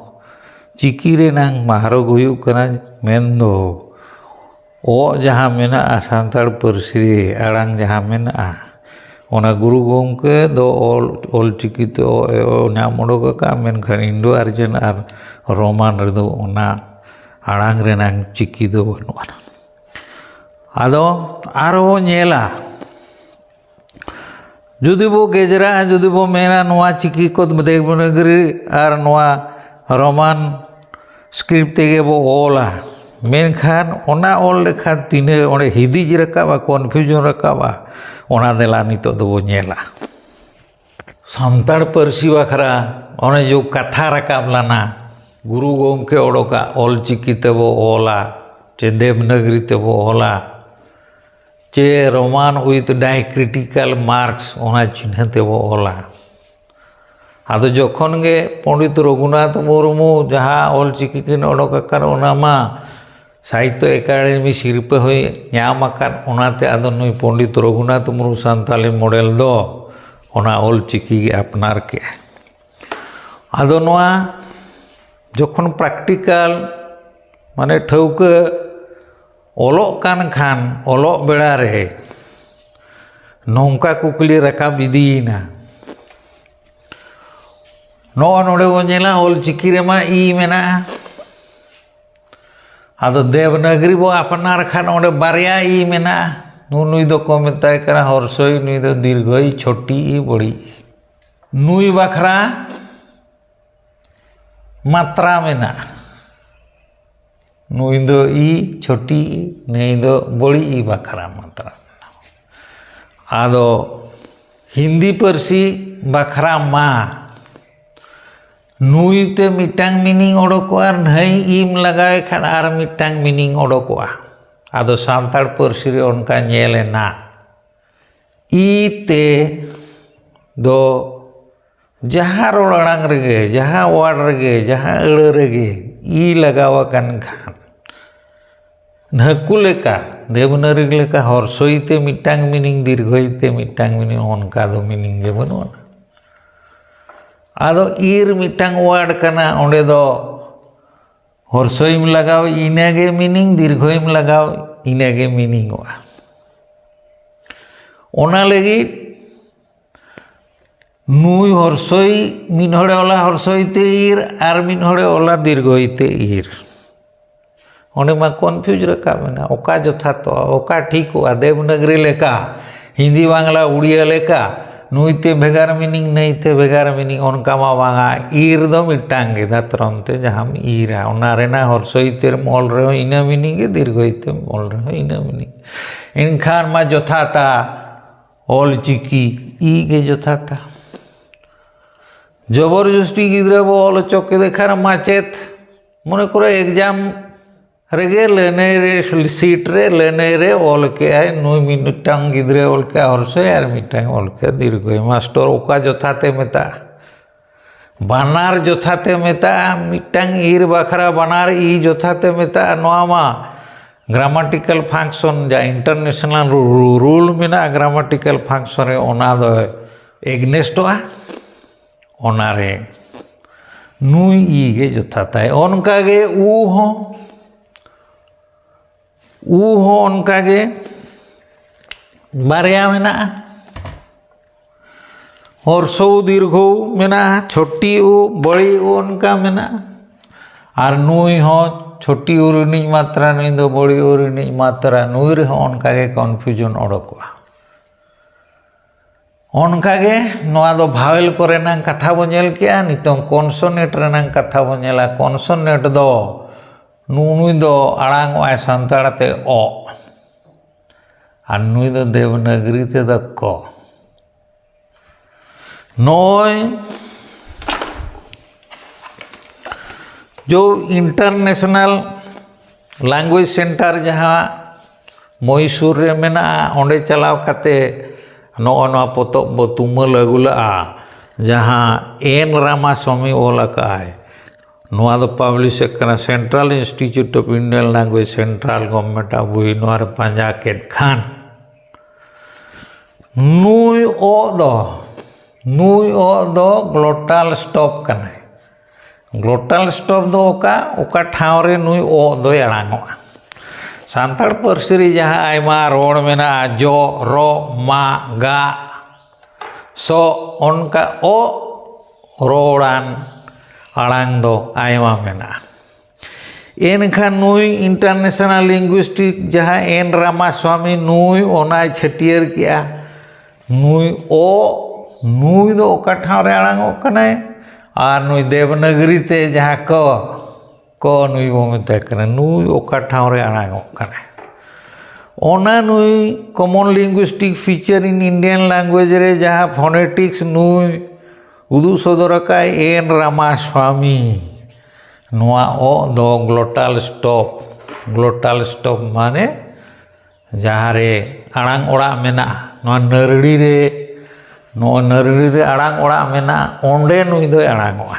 ᱪᱤᱠᱤ ᱨᱮᱱᱟᱝ ᱢᱟᱦᱨᱚᱜᱽ ᱦᱩᱭᱩᱜ ᱠᱟᱱᱟ, ᱢᱮᱱᱫᱚ ᱚᱜ ᱡᱟᱦᱟᱸ ᱢᱮᱱᱟᱜᱼᱟ, ᱥᱟᱱᱛᱟᱲ ᱯᱟᱹᱨᱥᱤ ᱨᱮ ᱟᱲᱟᱝ ᱡᱟᱦᱟᱸ ᱢᱮᱱᱟᱜᱼᱟ, ᱚᱱᱟ ᱜᱩᱨᱩ ᱜᱚᱢᱠᱮ ᱫᱚ ᱚᱞ, ᱚᱞ ᱪᱤᱠᱤ ᱛᱮ ᱚᱜ ᱮ ᱧᱟᱢ ᱚᱰᱚᱠ ᱟᱠᱟᱫᱼᱟ, ᱢᱮᱱᱠᱷᱟᱱ ᱤᱱᱰᱳ ᱟᱨᱡᱮᱱ ᱟᱨ ᱨᱳᱢᱟᱱ ᱨᱮᱫᱚ ᱚᱱᱟ ᱟᱲᱟᱝ ᱨᱮᱱᱟᱝ ᱪᱤᱠᱤ ᱫᱚ ᱵᱟᱹᱱᱩᱜ ᱟᱱᱟ᱾ ᱟᱫᱚ ᱟᱨᱦᱚᱸ ᱧᱮᱞᱟ, ᱡᱩᱫᱤ ᱵᱚ ᱜᱮᱡᱽᱨᱟᱜᱼᱟ, ᱡᱩᱫᱤ ᱵᱚ ᱢᱮᱱᱟ ᱱᱚᱣᱟ ᱪᱤᱠᱤ ᱠᱚ ᱫᱮᱵᱽᱱᱟᱜᱽᱨᱤ ᱟᱨ ᱱᱚᱣᱟ ᱨᱳᱢᱟᱱ script ᱛᱮᱜᱮ ᱵᱚ ᱚᱞᱟ, ᱢᱮᱱᱠᱷᱟᱱ ᱚᱱᱟ ᱚᱞ ᱞᱮᱠᱷᱟᱱ ᱛᱤᱱᱟᱹᱜ ᱚᱸᱰᱮ ᱦᱤᱫᱤᱡ ᱨᱟᱠᱟᱵᱼᱟ, confusion ᱨᱟᱠᱟᱵᱼᱟ, ᱚᱱᱟ ᱫᱮᱞᱟ ᱱᱤᱛᱚᱜ ᱫᱚᱵᱚ ᱧᱮᱞᱟ᱾ ᱥᱟᱱᱛᱟᱲ ᱯᱟᱹᱨᱥᱤ ᱵᱟᱠᱷᱨᱟ ᱚᱱᱮ ᱡᱮ ᱠᱟᱛᱷᱟ ᱨᱟᱠᱟᱵ ᱞᱮᱱᱟ, ᱜᱩᱨᱩ ᱜᱚᱢᱠᱮ ᱚᱰᱚᱠᱟᱜ ᱚᱞ ᱪᱤᱠᱤ ᱛᱮᱵᱚ ᱚᱞᱟ ᱪᱮ ᱫᱮᱵᱽᱱᱟᱜᱽᱨᱤ ᱛᱮᱵᱚ ᱚᱞᱟ, ᱪᱮ ᱨᱳᱢᱟᱱ with diacritical marks, ᱚᱱᱟ ᱪᱤᱱᱦᱟᱹ ᱛᱮᱵᱚ ᱚᱞᱟ᱾ ᱟᱫᱚ ᱡᱚᱠᱷᱚᱱ ᱜᱮ ᱯᱚᱸᱰᱤᱛ ᱨᱚᱜᱷᱩᱱᱟᱛᱷ ᱢᱩᱨᱢᱩ ᱡᱟᱦᱟᱸ ᱚᱞ ᱪᱤᱠᱤ ᱠᱤᱱ ᱚᱰᱚᱠ ᱟᱠᱟᱫ, ᱚᱱᱟ ᱢᱟ ᱥᱟᱦᱤᱛᱛᱚ ᱮᱠᱟᱰᱮᱢᱤ ᱥᱤᱨᱯᱟᱹ ᱦᱚᱸᱭ ᱧᱟᱢ ᱟᱠᱟᱫ, ᱚᱱᱟᱛᱮ ᱟᱫᱚ ᱱᱩᱭ ᱯᱚᱸᱰᱤᱛ ᱨᱚᱜᱷᱩᱱᱟᱛᱷ ᱢᱩᱨᱢᱩ ᱥᱟᱱᱛᱟᱞᱤ model ᱫᱚ ᱚᱱᱟ ᱚᱞ ᱪᱤᱠᱤ ᱜᱮ ᱟᱯᱱᱟᱨ ᱠᱮᱜᱼᱟᱭ᱾ ᱟᱫᱚ ᱱᱚᱣᱟ ᱡᱚᱠᱷᱚᱱ ᱯᱨᱮᱠᱴᱤᱠᱟᱞ ᱢᱟᱱᱮ ᱴᱷᱟᱹᱣᱠᱟᱹ ᱚᱞᱚᱜ ᱠᱟᱱ ᱠᱷᱟᱱ, ᱚᱞᱚᱜ ᱵᱮᱲᱟ ᱨᱮ ᱱᱚᱝᱠᱟ ᱠᱩᱠᱞᱤ ᱨᱟᱠᱟᱵ ᱤᱫᱤᱭᱮᱱᱟ᱾ ᱱᱚᱜᱼᱚ ᱱᱚᱰᱮ ᱵᱚᱱ ᱧᱮᱞᱟ, ᱚᱞ ᱪᱤᱠᱤ ᱨᱮᱢᱟ ᱤ ᱢᱮᱱᱟᱜᱼᱟ, ᱟᱫᱚ ᱫᱮᱵᱽᱱᱟᱜᱽᱨᱤ ᱵᱚ ᱟᱯᱱᱟᱨ ᱠᱷᱟᱱ ᱚᱸᱰᱮ ᱵᱟᱨᱭᱟ ᱤ ᱢᱮᱱᱟᱜᱼᱟ᱾ ᱱᱩ-, ᱱᱩᱭ ᱫᱚᱠᱚ ᱢᱮᱛᱟᱭ ᱠᱟᱱᱟ ᱦᱚᱨᱥᱚᱭ, ᱱᱩᱭ ᱫᱚ ᱫᱤᱨᱜᱷᱚᱭ, ᱪᱷᱚᱴᱤ ᱤ, ᱵᱚᱲᱤ ᱤ᱾ ᱱᱩᱭ ᱵᱟᱠᱷᱨᱟ ᱢᱟᱛᱨᱟ ᱢᱮᱱᱟᱜᱼᱟ᱾ ᱱᱩᱭ ᱫᱚ ᱤ, ᱪᱷᱚᱴᱤ ᱤ, ᱱᱩᱭ ᱫᱚ ᱵᱚᱲᱤ ᱤ ᱵᱟᱠᱷᱨᱟ ᱢᱟᱛᱨᱟ ᱢᱮᱱᱟᱜᱼᱟ᱾ ᱟᱫᱚ ᱦᱤᱱᱫᱤ ᱯᱟᱹᱨᱥᱤ ᱵᱟᱠᱷᱨᱟ ᱢᱟ ᱱᱩᱭ ᱛᱮ ᱢᱤᱫᱴᱟᱝ ᱢᱤᱱᱤᱝ ᱚᱰᱚᱠᱚᱜᱼᱟ, ᱱᱟᱹᱭ ᱤᱢ ᱞᱟᱜᱟᱣᱮ ᱠᱷᱟᱱ ᱟᱨ ᱢᱤᱫᱴᱟᱝ ᱢᱤᱱᱤᱝ ᱚᱰᱚᱠᱚᱜᱼᱟ᱾ ᱟᱫᱚ ᱥᱟᱱᱛᱟᱲ ᱯᱟᱹᱨᱥᱤ ᱨᱮ ᱚᱱᱠᱟ ᱧᱮᱞ ᱮᱱᱟ, ᱤ ᱛᱮ ᱫᱚ ᱡᱟᱦᱟᱸ ᱨᱚᱲ ᱟᱲᱟᱝ ᱨᱮᱜᱮ, ᱡᱟᱦᱟᱸ ᱣᱟᱨᱰ ᱨᱮᱜᱮ, ᱡᱟᱦᱟᱸ ᱟᱹᱲᱟᱹ ᱨᱮᱜᱮ ᱤ ᱞᱟᱜᱟᱣ ᱟᱠᱟᱱ ᱠᱷᱟᱱ, ᱱᱟᱹᱠᱩ ᱞᱮᱠᱟ, ᱫᱮᱵᱽᱱᱟᱜᱽᱨᱤ ᱞᱮᱠᱟ ᱦᱚᱨᱥᱚᱭ ᱛᱮ ᱢᱤᱫᱴᱟᱝ ᱢᱤᱱᱤᱝ, ᱫᱤᱨᱜᱷᱚᱭ ᱛᱮ ᱢᱤᱫᱴᱟᱝ ᱢᱤᱱᱤᱝ, ᱚᱱᱠᱟ ᱫᱚ ᱢᱤᱱᱤᱝ ᱜᱮ ᱵᱟᱹᱱᱩᱜ ᱟᱱᱟ᱾ ᱟᱫᱚ ᱤᱨ ᱢᱤᱫᱴᱟᱝ ᱣᱟᱨᱰ ᱠᱟᱱᱟ, ᱚᱸᱰᱮ ᱫᱚ ᱦᱚᱨᱥᱚᱭᱮᱢ ᱞᱟᱜᱟᱣ, ᱤᱱᱟᱹᱜᱮ ᱢᱤᱱᱤᱝ, ᱫᱤᱨᱜᱷᱚᱭᱮᱢ ᱞᱟᱜᱟᱣ, ᱤᱱᱟᱹᱜᱮ ᱢᱤᱱᱤᱝᱚᱜᱼᱟ᱾ ᱚᱱᱟ ᱞᱟᱹᱜᱤᱫ ᱱᱩᱭ ᱦᱚᱨᱥᱚᱭ, ᱢᱤᱫ ᱦᱚᱲᱮ ᱚᱞᱟ ᱦᱚᱨᱥᱚᱭ ᱛᱮ ᱤᱨ, ᱟᱨ ᱢᱤᱫ ᱦᱚᱲᱮ ᱚᱞᱟ ᱫᱤᱨᱜᱷᱚᱭ ᱛᱮ ᱤᱨ᱾ ᱚᱸᱰᱮ ᱢᱟ ᱠᱚᱱᱯᱷᱤᱭᱩᱡᱽ ᱨᱟᱠᱟᱵ ᱮᱱᱟ, ᱚᱠᱟ ᱡᱚᱛᱷᱟᱛᱚᱜᱼᱟ, ᱚᱠᱟ ᱴᱷᱤᱠᱚᱜᱼᱟ, ᱫᱮᱵᱽᱱᱟᱜᱽᱨᱤ ᱞᱮᱠᱟ, ᱦᱤᱱᱫᱤ, ᱵᱟᱝᱞᱟ, ᱩᱲᱤᱭᱟ ᱞᱮᱠᱟ, ᱱᱩᱭ ᱛᱮ ᱵᱷᱮᱜᱟᱨ ᱢᱤᱱᱤᱝ, ᱱᱟᱹᱭ ᱛᱮ ᱵᱷᱮᱜᱟᱨ ᱢᱤᱱᱤᱝ, ᱚᱱᱠᱟ ᱢᱟ ᱵᱟᱝᱟ᱾ ᱤᱨ ᱫᱚ ᱢᱤᱫᱴᱟᱝ ᱜᱮ, ᱫᱟᱛᱨᱚᱢ ᱛᱮ ᱡᱟᱦᱟᱸᱢ ᱤᱨᱟ, ᱚᱱᱟ ᱨᱮᱱᱟᱜ ᱦᱚᱨᱥᱚᱭ ᱛᱮᱢ ᱚᱞ ᱨᱮᱦᱚᱸ ᱤᱱᱟᱹ ᱢᱤᱱᱤᱝ ᱜᱮ, ᱫᱤᱨᱜᱷᱚᱭ ᱛᱮᱢ ᱚᱞ ᱨᱮᱦᱚᱸ ᱤᱱᱟᱹ ᱢᱤᱱᱤᱝ᱾ ᱮᱱᱠᱷᱟᱱ ᱢᱟ ᱡᱚᱛᱷᱟᱛᱟ ᱚᱞ ᱪᱤᱠᱤ, ᱤ ᱜᱮ ᱡᱚᱛᱷᱟᱛᱟ᱾ ᱡᱚᱵᱚᱨ ᱡᱚᱥᱴᱤ ᱜᱤᱫᱽᱨᱟᱹ ᱵᱚ ᱚᱞ ᱦᱚᱪᱚ ᱠᱮᱫᱮ ᱠᱷᱟᱱ ᱢᱟᱪᱮᱫ, ᱢᱚᱱᱮ ᱠᱚᱨᱚ ᱮᱠᱡᱟᱢ ᱨᱮᱜᱮ ᱞᱟᱹᱱᱟᱹᱭ ᱨᱮ, ᱥᱤᱴ ᱨᱮ, ᱞᱟᱹᱱᱟᱹᱭ ᱨᱮ ᱚᱞ ᱠᱮᱜᱼᱟᱭ, ᱱᱩᱭ ᱢᱤᱫᱴᱟᱝ ᱜᱤᱫᱽᱨᱟᱹᱭ ᱚᱞ ᱠᱮᱜᱼᱟ ᱦᱚᱨᱥᱚᱭ ᱟᱨ ᱢᱤᱫᱴᱟᱝ ᱚᱞ ᱠᱮᱜᱼᱟ ᱫᱤᱨᱜᱷᱚᱭ᱾ ᱢᱟᱥᱴᱚᱨ ᱚᱠᱟ ᱡᱚᱛᱷᱟᱛᱮ ᱢᱮᱛᱟᱜᱼᱟ? ᱵᱟᱱᱟᱨ ᱡᱚᱛᱷᱟᱛᱮ ᱢᱮᱛᱟᱜᱼᱟ, ᱢᱤᱫᱴᱟᱝ ᱤᱨ ᱵᱟᱠᱷᱨᱟ ᱵᱟᱱᱟᱨ ᱤ ᱡᱚᱛᱷᱟᱛᱮ ᱢᱮᱛᱟᱜᱼᱟ᱾ ᱱᱚᱣᱟ ᱢᱟ grammatical function, ᱡᱟ international ᱨᱩ-, ᱨᱩᱞ ᱢᱮᱱᱟᱜᱼᱟ grammatical function ᱨᱮ, ᱚᱱᱟ ᱫᱚ ᱮᱜᱽᱱᱮᱥᱴᱚᱜᱼᱟ᱾ ᱚᱱᱟᱨᱮ ᱱᱩᱭ ᱤ ᱜᱮ ᱡᱚᱛᱷᱟᱛᱟᱭ᱾ ᱚᱱᱠᱟᱜᱮ ᱩ ᱦᱚᱸ, ᱩ ᱦᱚᱸ ᱚᱱᱠᱟᱜᱮ ᱵᱟᱨᱭᱟ ᱢᱮᱱᱟᱜᱼᱟ, ᱦᱨᱚᱥᱣ ᱫᱤᱨᱜᱷᱚᱣ ᱢᱮᱱᱟᱜᱼᱟ, ᱪᱷᱚᱴᱤ ᱩ, ᱵᱟᱹᱲᱤ ᱩ ᱚᱱᱠᱟ ᱢᱮᱱᱟᱜᱼᱟ᱾ ᱟᱨ ᱱᱩᱭ ᱦᱚᱸ ᱪᱷᱚᱴᱤ ᱩ ᱨᱤᱱᱤᱡ ᱢᱟᱛᱨᱟ, ᱱᱩᱭ ᱫᱚ ᱵᱟᱹᱲᱤ ᱩ ᱨᱤᱱᱤᱡ ᱢᱟᱛᱨᱟ, ᱱᱩᱭ ᱨᱮᱦᱚᱸ ᱚᱱᱠᱟᱜᱮ confusion ᱚᱰᱚᱠᱚᱜᱼᱟ᱾ ᱚᱱᱠᱟᱜᱮ ᱱᱚᱣᱟ ᱫᱚ vowel ᱠᱚᱨᱮᱱᱟᱜ ᱠᱟᱛᱷᱟ ᱵᱚ ᱧᱮᱞ ᱠᱮᱜᱼᱟ᱾ ᱱᱤᱛᱚᱝ consonant ᱨᱮᱱᱟᱜ ᱠᱟᱛᱷᱟ ᱵᱚ ᱧᱮᱞᱟ᱾ Consonant ᱫᱚ ᱱᱩ-, ᱱᱩᱭ ᱫᱚ ᱟᱲᱟᱝ ᱚᱜᱼᱟᱭ ᱥᱟᱱᱛᱟᱲ ᱛᱮ ᱚ, ᱟᱨ ᱱᱩᱭ ᱫᱚ ᱫᱮᱵᱽᱱᱟᱜᱽᱨᱤ ᱛᱮᱫᱚ ᱠᱚ᱾ ᱱᱚᱜᱼᱚᱭ ᱡᱚ International Language Centre ᱡᱟᱦᱟᱸ ᱢᱚᱭᱥᱩᱨ ᱨᱮ ᱢᱮᱱᱟᱜᱼᱟ, ᱚᱸᱰᱮ ᱪᱟᱞᱟᱣ ᱠᱟᱛᱮ ᱱᱚᱜᱼᱚ ᱱᱚᱣᱟ ᱯᱚᱛᱚᱵ ᱵᱚ ᱛᱩᱢᱟᱹᱞ ᱟᱹᱜᱩ ᱞᱟᱜᱼᱟ, ᱡᱟᱦᱟᱸ ᱮᱱ ᱨᱟᱢᱟᱥᱣᱟᱢᱤ ᱚᱞ ᱟᱠᱟᱫᱼᱟᱭ᱾ ᱱᱚᱣᱟ ᱫᱚ publish ᱟᱠᱟᱱᱟ Central Institute of Indian Language, Central Government ᱟᱜ ᱵᱳᱭ᱾ ᱱᱚᱣᱟ ᱨᱮ ᱯᱟᱸᱡᱟ ᱠᱮᱫ ᱠᱷᱟᱱ ᱱᱩᱭ ᱚᱜ ᱫᱚ, ᱱᱩᱭ ᱚᱜ ᱫᱚ glottal stop ᱠᱟᱱᱟᱭ᱾ Glottal stop ᱫᱚ ᱚᱠᱟ, ᱚᱠᱟ ᱴᱷᱟᱶ ᱨᱮ ᱱᱩᱭ ᱚᱜ ᱫᱚᱭ ᱟᱲᱟᱝᱚᱜᱼᱟ᱾ ᱥᱟᱱᱛᱟᱲ ᱯᱟᱹᱨᱥᱤ ᱨᱮ ᱡᱟᱦᱟᱸ ᱟᱭᱢᱟ ᱨᱚᱲ ᱢᱮᱱᱟᱜᱼᱟ, ᱡᱚ, ᱨᱚ, ᱢᱟ, ᱜᱟ, ᱥᱚ, ᱚᱱᱠᱟ ᱚᱜ ᱨᱚᱲᱟᱱ ᱟᱲᱟᱝ ᱫᱚ ᱟᱭᱢᱟ ᱢᱮᱱᱟᱜᱼᱟ᱾ ᱮᱱᱠᱷᱟᱱ ᱱᱩᱭ International Linguistic ᱡᱟᱦᱟᱸ ᱮᱱ ᱨᱟᱢᱟᱥᱣᱟᱢᱤ, ᱱᱩᱭ ᱚᱱᱟᱭ ᱪᱷᱟᱹᱴᱭᱟᱹᱨ ᱠᱮᱜᱼᱟ᱾ ᱱᱩᱭ ᱚ, ᱱᱩᱭ ᱫᱚ ᱚᱠᱟ ᱴᱷᱟᱶ ᱨᱮ ᱟᱲᱟᱝᱚᱜ ᱠᱟᱱᱟᱭ? ᱟᱨ ᱱᱩᱭ ᱫᱮᱵᱽᱱᱟᱜᱽᱨᱤ ᱛᱮ ᱡᱟᱦᱟᱸ ᱠᱚ, ᱠᱚ ᱱᱩᱭ ᱵᱚ ᱢᱮᱛᱟᱭ ᱠᱟᱱᱟ, ᱱᱩᱭ ᱚᱠᱟ ᱴᱷᱟᱶ ᱨᱮ ᱟᱲᱟᱝᱚᱜ ᱠᱟᱱᱟᱭ? ᱚᱱᱟ ᱱᱩᱭ Common Linguistic Feature in Indian Language ᱨᱮ ᱡᱟᱦᱟᱸ phonetics ᱱᱩᱭ ᱩᱫᱩᱜ ᱥᱚᱫᱚᱨ ᱟᱠᱟᱫ ᱮᱱ ᱨᱟᱢᱟᱥᱣᱟᱢᱤ, ᱱᱚᱣᱟ ᱚᱜ ᱫᱚ glottal stop, glottal stop ᱢᱟᱱᱮ ᱡᱟᱦᱟᱸ ᱨᱮ ᱟᱲᱟᱝ ᱚᱲᱟᱜ ᱢᱮᱱᱟᱜᱼᱟ, ᱱᱚᱣᱟ ᱱᱟᱹᱨᱲᱤ ᱨᱮ, ᱱᱚᱣᱟ ᱱᱟᱹᱨᱲᱤ ᱨᱮ ᱟᱲᱟᱝ ᱚᱲᱟᱜ ᱢᱮᱱᱟᱜᱼᱟ, ᱚᱸᱰᱮ ᱱᱩᱭ ᱫᱚᱭ ᱟᱲᱟᱝᱚᱜᱼᱟ᱾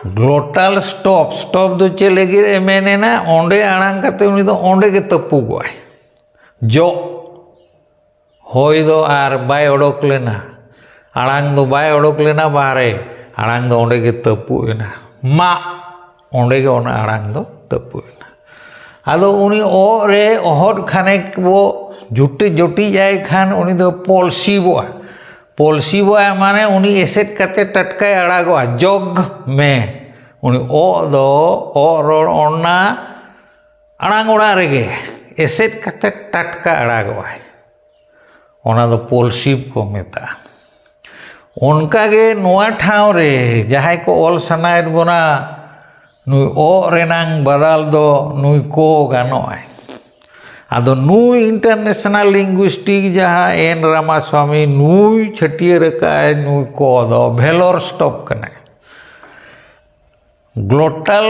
Glottal stop, stop ᱫᱚ ᱪᱮᱫ ᱞᱟᱹᱜᱤᱫ ᱮ ᱢᱮᱱᱮᱱᱟ? ᱚᱸᱰᱮ ᱟᱲᱟᱝ ᱠᱟᱛᱮ ᱩᱱᱤ ᱫᱚ ᱚᱸᱰᱮ ᱜᱮ ᱛᱟᱹᱯᱩᱜᱚᱜᱼᱟᱭ᱾ ᱡᱚᱜ, ᱦᱚᱭ ᱫᱚ ᱟᱨ ᱵᱟᱭ ᱚᱰᱚᱠ ᱞᱮᱱᱟ, ᱟᱲᱟᱝ ᱫᱚ ᱵᱟᱭ ᱚᱰᱚᱠ ᱞᱮᱱᱟ ᱵᱟᱦᱨᱮ, ᱟᱲᱟᱝ ᱫᱚ ᱚᱸᱰᱮ ᱜᱮ ᱛᱟᱹᱯᱩᱜ ᱮᱱᱟ᱾ ᱢᱟᱜ, ᱚᱸᱰᱮ ᱜᱮ ᱚᱱᱟ ᱟᱲᱟᱝ ᱫᱚ ᱛᱟᱹᱯᱩᱜ ᱮᱱᱟ᱾ ᱟᱫᱚ ᱩᱱᱤ ᱚᱜ ᱨᱮ ᱚᱦᱚᱫ ᱠᱷᱟᱱᱮ ᱵᱚ ᱡᱩᱴᱤ ᱡᱩᱴᱤᱡ ᱟᱭ ᱠᱷᱟᱱ ᱩᱱᱤ ᱫᱚ ᱯᱚᱞᱥᱤᱵᱚᱜᱼᱟ᱾ ᱯᱚᱞᱥᱤᱵᱚᱜᱼᱟ ᱢᱟᱱᱮ ᱩᱱᱤ ᱮᱥᱮᱫ ᱠᱟᱛᱮ ᱴᱟᱴᱠᱟᱭ ᱟᱲᱟᱜᱚᱜᱼᱟ, ᱡᱚᱜᱽ ᱢᱮ᱾ ᱩᱱᱤ ᱚᱜ ᱫᱚ ᱚᱜ ᱨᱚᱲ ᱚᱱᱟ ᱟᱲᱟᱝ ᱚᱲᱟᱜ ᱨᱮᱜᱮ ᱮᱥᱮᱫ ᱠᱟᱛᱮ ᱴᱟᱴᱠᱟ ᱟᱲᱟᱜᱚᱜᱼᱟᱭ᱾ ᱚᱱᱟ ᱫᱚ ᱯᱚᱞᱥᱤᱵ ᱠᱚ ᱢᱮᱛᱟᱜᱼᱟ᱾ ᱚᱱᱠᱟᱜᱮ ᱱᱚᱣᱟ ᱴᱷᱟᱶ ᱨᱮ ᱡᱟᱦᱟᱸᱭ ᱠᱚ ᱚᱞ ᱥᱟᱱᱟᱭᱮᱫ ᱵᱚᱱᱟ, ᱱᱩᱭ ᱚᱜ ᱨᱮᱱᱟᱝ ᱵᱟᱫᱟᱞ ᱫᱚ ᱱᱩᱭ ᱠᱚ ᱜᱟᱱᱚᱜᱼᱟᱭ᱾ ᱟᱫᱚ ᱱᱩᱭ international linguistic ᱡᱟᱦᱟᱸ ᱮᱱ ᱨᱟᱢᱟᱥᱣᱟᱢᱤ, ᱱᱩᱭ ᱪᱷᱟᱹᱴᱭᱟᱹᱨ ᱟᱠᱟᱫᱼᱟᱭ ᱱᱩᱭ ᱠᱚ ᱫᱚ ᱵᱷᱮᱞᱚᱨ ᱥᱴᱚᱯ ᱠᱟᱱᱟᱭ᱾ ᱜᱞᱚᱴᱟᱞ